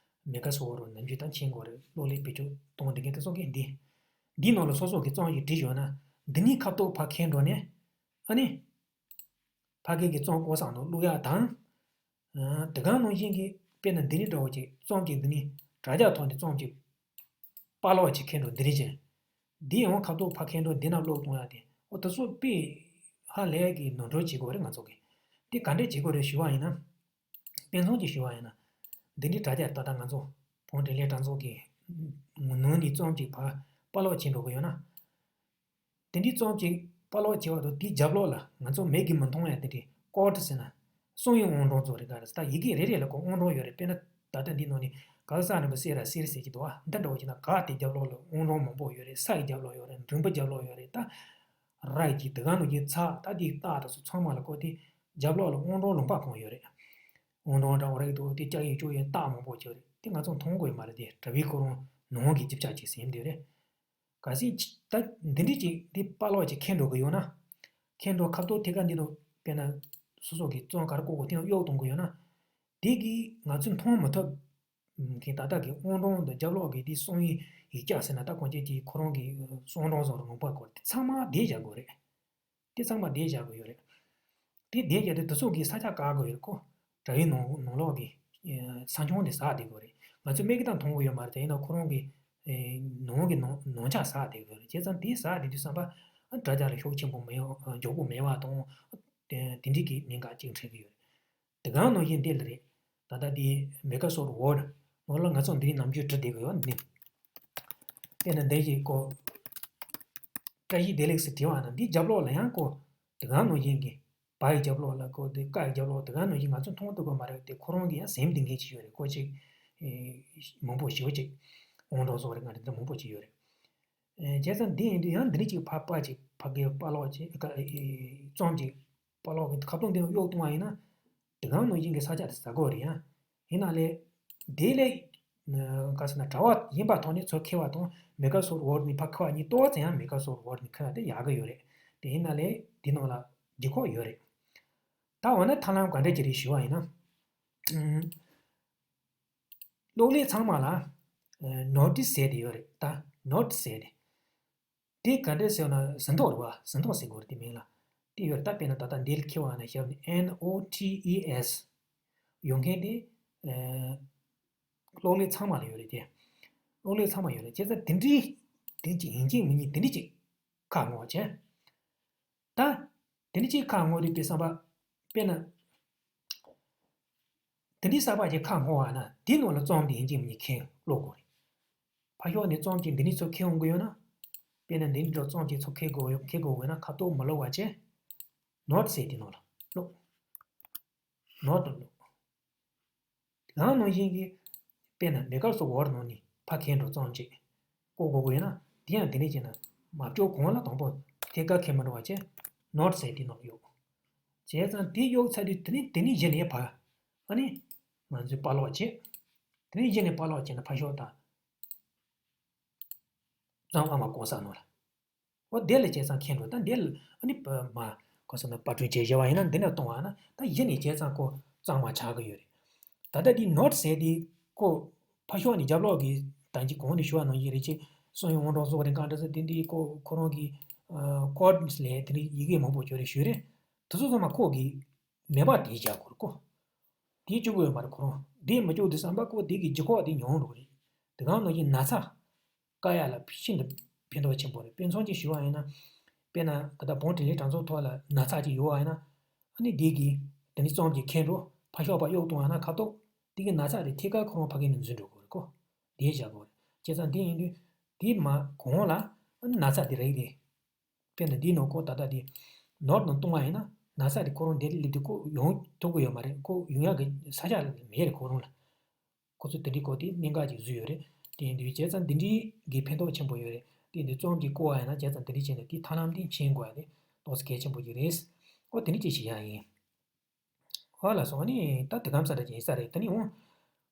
མེ་ཀ་སོབ་ཝར་ཌི་ནམ་རྒྱུན་ད་མཁྱེན་གྱི་རེད། གློག་ཀླད་བེད་སྤྱོད་གཏོང་བསྡད་མཁན་དེ་ཚོ་གིས་འདི་འདིའི་ནང་ལ་སོ་སོ་གི་རྩོམ་ཞིག་བྲིས་ཡོད་ན་འདི་ནས་ཁ་ཐོག་ཕར་འཁྱེར་འགྲོ་ནས་ཨ་ནི་ཕ་གི་གི་རྩོམ་ཀོ་ས་ནང་བླུག་ཡག་དང་། ཨ་དེ་ག་ནང་བཞིན་གྱི་དཔེར་ན་འདི་ནས་འདྲ་བོ་ཅིག་རྩོམ་ཅིག་འདི་ནས་དྲ་རྒྱ་ཐོག་ནས་རྩོམ་ཅིག་པར་ཀློག་ཅིག་འཁྱེར་འགྲོ་འདི་རེད་ཅེས། འདི་ཡང་ཁ་ཐོག་ཕར་འཁྱེར་འགྲོ་འདི་ན་ཀློག་གཏོང་ཡག་དེ་ཨོ་ད་སོ་དཔེ་ཧ་ལས་ཀྱི་ནོར་འཁྲུལ་བྱེད་དགོས་རེད་ང་ཚོ་གིས། དེ་ག་འདྲས་བྱེད་དགོས་རེད་ཞུ་བ་ཡིན་ན། དཔེ་མཚོན་གྱིས་ཞུ་བ་ཡིན་ན། འདི་འདྲའི་དྲ་རྒྱ་ད་ལྟ་ང་ཚོ་བོད་འབྲེལ་ཡོད་དྲ་ཚོགས་ཀྱི་ནང་ནས་རྩོམ་ཅིག་ཕར་པར་ཀློག་བྱེད་འགྲོ་གི་ཡོད་ན། དེ་འདྲའི་རྩོམ་ཅིག་པར་ཀློག་བྱེད་པ་དང་དེའི་རྒྱབ་ལོགས་ལ་ང་ཚོ་མིག་གིས་མི་མཐོང་ཡ་དེ་འདྲའི་ཀོ་ཌི་ཟེར་ན་གསང་བའི་ཨང་གྲངས་ཚོ་རེད། ག་རེ་ཟེར་ད་ཡི་གེ་རེ་རེ་ལ་ཁོ་ཨང་གྲངས་ཡོད་རེད། དཔེར་ན་ད་ལྟ་འདི་ནང་ནས་ག་ས་རིན་པོ་སེ་ར་སེ་ར་ཟེར་གྱི་འདུག་བ། འདི་འདྲ་བོ་བྱས་ན་ག་དེ་རྒྱབ་ལོགས་ལ་ཨང་གྲངས་མང་པོ་ཡོད་རེད། ས་ཡི་རྒྱབ་ལོགས་ཡོད་རེད། མགྲིན་པ་རྒྱབ་ལོགས་ཡོད་རེད། ད་ར་ཡི་གེ་དེ་ག་ནང་བཞིན་ཚ་ད་དེའི་རྟགས་དེ་ཚོ་ཚང་མ་ལ་ཁོ་དེ་རྒྱབ་ལོགས་ལ་ཨང་གྲངས་ལུང་པ་གང་ཡོད་རེད། ཨང་གྲངས་འདྲ་བོ་རེད་འདུག་དེ་ལྕགས་ཡིག་བཅུག་ཡོད་རྟགས་མང་པོ་ཅིག་ཡོད་རེད། དེ་ང་ཚོ་མཐོང་དགོས་ཡོད་མ་རེད། དེ་དྲ་བའི་ཁོ་རང་ནང་གི་རྒྱུ་ཆ་ཅིག་ཟིན་བསྡད་རེད། གལ་སྲིད་ད་འདི་འདྲས་ཅིག་འདི་པར་ཀློག་ཅིག་འཁྱེར་འགྲོ་གི་ཡོད་ན། འཁྱེར་འགྲོ་ཁ་ཐོག་ཐད་ཀར་འདི་དང་དཔེར་ན་སོ་སོ་གི་རྩོམ་ག་རེ་བཀོད་དགོས་དེ་ཡང་གཡོག་གཏོང་གི་ཡོད་ན། དེ་གིས་ང་ཚོས་མཐོང་མི་ཐུབ་མཁན་ད་ལྟ་གི་ཨང་གྲངས་དང་རྒྱབ་ལོགས་ཀྱི་དེ་གསང་བའི་ཡིག་ཆ་ཟེར་ན་ད་གོང་ཆེན་གྱི་ཁོ་རང་གི་ཨང་གྲངས་བཟོ་རུ་ངོ་པ་སྐོར་དེ་ཚང་མ་བསྡད་བཞག་དགོས་རེད། དེ་ཚང་མ་བསྡད་བཞག་དགོས་ཡོད་རེད། དེ་བསྡད་བཞག་དུས་དེ་ཚོ་གི་ས་ཆ་བཀག་དགོས་ཡོད་རེད་ཁོ། དྲ་བའི་ནང་ནང་ལོགས་ཀྱི་ས་ཆུང་དེ་ཟགས་བསྡད་དགོས་རེད། ང་ཚོས་མིག་གིས་ད་མཐོང་གི་ཡོད་མ་རེད། དེ་ཡིན་ན་ཁོ་རང་གི་ནང་གི་ནང་ནང་ཆ་ཟགས་བསྡད་དགོས་རེད། བྱས་ཙང་དེ་ཟགས་བསྡད་དུས་བསམ་པ་དྲ་རྒྱ་ལ་ཤུགས་ཆེན་པོ་མེད་མགྱོགས་པོ་མེད་པ་དང་། དེ་འདྲའི་གི་གནད་འགག་ཅིག་འཕྲད་ཀྱི་ཡོད་རེད། དེ་ག་ནང་བཞིན་འདི་ལ་རེད། ད་ལྟ་འདི་མེ་ཀ་སོབ་ཝར་ཌི་ནང་ལ་ང་ཚོ་འདི་རིང་ནམ་རྒྱུན་བྲིས་བསྡད་ཀྱི་ཡོད་འདི། དེ་ནས་འདི་ཞིག་ཀོ། བཀྲ་ཤིས་བདེ་ལེགས་ཟེར་བྲིས་པ་ན་འདི་རྒྱབ་ལོགས་ལ་ཡང་ཀོ། དེ་ག་ནང་བཞིན་གྱི་བ་ཡི་རྒྱབ་ལོགས་ལ་ཀོ། འདི་ཀ་ཡི་རྒྱབ་ལོགས་དེ་ག་ནང་བཞིན་ང་ཚོ་མཐོང་ཐུབ་ཀྱི་མ་རེད། དེ་ཁོ་རང་གི་ཡང་ཟིན་བསྡད་མཁན་ཅིག་ཡོད་རེད། ཀོ་ཅིག་མང་པོ་ཞེ་པོ་ཅིག་ཨང་གྲངས་བཟོ་རེད། ང་འདི་འདྲ་མང་པོ་ཅིག་ཡོད་རེད། བྱས་ཙང་འདི་ཡིན་དུས་ཡང་འདི་འདྲ་ཅིག་ཕར་པར་ཅིག་ཕ་གིར་པར་ཀློག་ཅིག་ཀ་རྩོམ་ཅིག་པར་ཀློག་གི་ཁ་བརྡུང་འདི་ནང་གཡོག་གཏོང་བ་ཡིན་ན། དེ་ག་ནང་བཞིན་གྱི་ས་ཆ་དེ་ཟ་དགོས་རེད་ཡ། ཡིན་ན་ལས། དེ་ལས། ག་ཟེར་ན་དྲ་བ་གཞན་པ་ཐོག་ནས་ཚུར་འཁྱེར་བ་དང་མེ་ཀ་སོབ་ཝར་ཌི་ནས་ཕར་འཁྱེར་བ་གཉིས་ཏོག་ཙམ་ཡང་མེ་ཀ་སོབ་ཝར་ཌི་ནས་འཁྱེར་བ་དེ་ཡག་གི་ཡོད་རེད། དེ་ཡིན་ན་ལས་འདི་ནང་ལ་ལྗིད་ཁོག་ཡོད་རེད། ད་འོ་ན་ཐབས་ལམ་ག་འདྲ་ཅིག་རེད་ཞུ་བ་ཡིན་ན། ཨུམ། གློག་ཀླད་ཚང་མ་ལ། ནོ་ཊིས་ཟེར་དེ་ཡོད་རེད། ད་ནོ་ཊིས་ཟེར་དེ། དེ་ག་འདྲས་ཟེར་ན་ཟིན་ཐོ་རེད་བ། ཟིན་ཐོ་ཟེར་དགོས་རེད་དེ་མིང་ལ། དེ་ཡོད་རེད། ད་དཔེར་ན་ད་ལྟ་འདི་ལ་འཁྱེར་བ་ན་ཞབས་ནི་ཨེན་ཨོ་ཊི་ཨི་ཨེས་ཡོང་མཁན་དེ། ཨེ། གློག་ཀླད་ཚང་མ་ལ་ཡོད་རེད་དེ། གློག་ཀླད་ཚང་མ་ཡོད་རེད། བྱས་ཙང་དེ་འདྲའི་དེ་ཅིག་ཡིན་གཅིག་མིན་གཉིས་དེ་འདྲ་ཅིག་ཁ་སྔོག་བྱས། ད། དེ་ནི་ཅིག་ཁ་སྔོག་དུས་དཔེ་བསམ་པ། དཔེར་ན། དེ་འདྲའི་གསར་པ་ཅིག་ཁ་སྔོག་པ་ན་དེའི་ནང་ལ་རྩོམ་དེ་ཡིན་གཅིག་མིན་གཉིས་འཁྱེར་ཀློག་དགོས་རེད། ཕར་ཕྱོགས་ནས་རྩོམ་ཅིག་འདི་ནས་ཚུར་འཁྱེར་འོང་གི་ཡོད་ན། དཔེར་ན་འདི་འདྲ་རྩོམ་ཅིག་ཚུར་འཁྱེར་དགོས་འཁྱེར་དགོས་ཡོད་ན་ཁ་ཐོག་མ་ཀློག་པ་བྱས། ནོ་ཊིས་ཟེར་དེའི་ནང་ལ་ཀློག་ནོ་ཊིས་ཀློག་ཡང་ནང་བཞིན་གྱི། དཔེར་ན་མེ་ཀ་སོབ་ཝར་ཌི་ནང་ནས་ཕར་འཁྱེར་འགྲོ་རྩོམ་ཅིག་བཀོད་དགོས་ཀྱི་ཡོད་ན། དེ་ཡང་དེ་ནས་བྱས་ན་མ་བཅོས་གོང་ལ་དང་པོ་ཐད་ཀར་འཁྱེར་མི་འགྲོ་བ་བྱས། ནོ་ཊིས་ཟེར་དེའི་ནང་གཡོགས། བྱས་ཙང་དེ་གཡོགས་ཚར་དུས་དེ་ནས་དེ་ནས་གཞི་ནས་ཕར། ཨ་ནི་ང་ཚོས་པར་ཀློག་བྱེད། དེ་ནས་གཞི་ནས་པར་ཀློག་བྱས་ན་ཕར་ཕྱོགས་དང་། རྩོམ་ཨ་མ་གོང་ས་ནོར་ལ། འོ་དེ་ལ་བྱས་ཙང་ཁེངས་འགྲོ། ད་འདི་ལ་ཨ་ནི་པ་མ་གོ་ས་ན་པར་སྐྲུན་བྱས་བཞག་པ་ཡིན་ན་འདི་ནས་གཏོང་བ་ན་ད་གཞི་ནས་བྱས་ཙང་ཁོ་གཙང་མ་ཆགས་ཀྱི་ཡོད་རེད། ད་ལྟ་འདི་ནོར་ཟེར་དེ་ཁོ་ཕར་ཕྱོགས་ནས་རྒྱབ་ལོགས་ཀྱི་ད་གིན་གོང་ནས་ཞུ་བ་ནང་བཞིན་རེད་ཅེ། སོང་ཡོང་དབང་གྲགས་བཟོ་བ་རེད་གང་འདྲ་ཟེར་དེ་འདི་ཁོ་ཁོ་རང་གི་ཀོ་ཌི་ལས་དེ་འདྲའི་ཡི་གེ་མང་པོ་བྱོས་རེད་ཞུས་རེད། དེ་ཚོ་ཚང་མ་ཁོ་གི་མེད་པ་དེ་བཞག་དགོས་རེད་ཁོ། དེ་བཅུག་གི་ཡོད་མ་རེད་ཁོ་རང་། དེ་མི་བཅུག་དུས་ཙམ་པ་ཁོ་དེ་གི་ལྗིད་ཁོག་དེ་ཉུང་འགྲོ་གི་རེད། དེ་གང་ནང་བཞིན་ན་ཚ། བཀག་ཡ་ལ་ཤིན་ཏུ་ཕན་ཐོགས་ཆེན་པོ་རེད། དཔེ་མཚོན་གྱིས་ཞུ་བ་ཡིན་ན། དཔེར་ན་ད་ལྟ་བོང་བྲིས་ལས་གྲངས་ཚོད་ཐོག་ལ་ན་ཚ་ཅིག་ཡོད་བ་ཡིན་ན། ཨ་ནི་དེ་གིས་དེ་ནི་རྩོམ་གྱི་ཁེངས་འགྲོ་ཕར་ཕྱོགས་པ་གཡུག་གཏོང་བ་ན་ཁ་ཐོག་དེ་གི་ན་ཚ་དེ་ཐད་ཀར་ཁོ་རང་ཕ་གི་ནས་འཛུལ་འགྲོ་དགོས་རེད་ཁོ། དེ་བཞག་དགོས་རེད། བྱས་ཙང་དེ་ཡིན་དུས་དེ་མ་གོང་ལ་ཨ་ནི་ན་ཚ་དེ་རེད་དེ། དཔེར་ན་འདིའི་ནང་ཁོ་ད་ལྟ་དེ་ནོར་དང་བཏུང་བ་ཡིན་ན་ན་ཚ་དེ་ཁོ་རང་འདིར་སླེབས་དུས་ཁོ་ཡོང་ཐུབ་ཀྱི་ཡོད་མ་རེད། ཁོ་ཡོང་ཡག་གི་ས་ཆ་མེད་རེད་ཁོ་རང་ལ། ཁོ་ཚོས་དེ་འདྲའི་སྐོར་དེ་གནད་འགག་ཅིག་བཟོས་ཡོད་རེད། དེ་ཡིན་དུས་བྱས་ཙང་འདི་འདྲའི་གི་ཕན་ཐོགས་ཆེན་པོ་ཡོད་རེད། དེ་འདི་རྩོམ་གྱི་བཀོལ་བ་ཡིན་ན་བྱས་ཙང་འདི་འདྲའི་བྱས་ནས་དེ་ཐབས་ལམ་འདི་འཆང་དགོས་ཡ་དེ་ཏོག་ཙམ་གལ་ཆེན་པོ་ཅིག་རེད། ཨོ་དེ་འདྲ་ཅིག་བྱེད་ཡ་ཡིན། ཨོ་ལགས་སོ། ཨ་ནི་ད་དེ་གམ་ས་ར་ཅིག་ཡིན་ས་རེད། ད་ནི་འོང་།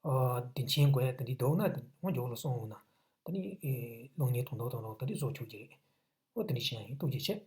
ཨོ་དེ་འཆང་དགོས་ཡ་དེ་འདྲའི་འདུག་ན་དེ་འོང་མགྱོགས་ལ་སོང་འོང་ན་ད་ནི་གློག་བརྙན་དང་འདོགས་དང་རོགས་ད་འདི་བཟོ་ཆོག་གི་རེད། ཨོ་དེ་འདྲ་བྱེད་ཡ་ཡིན། ཐུགས་རྗེ་ཆེ།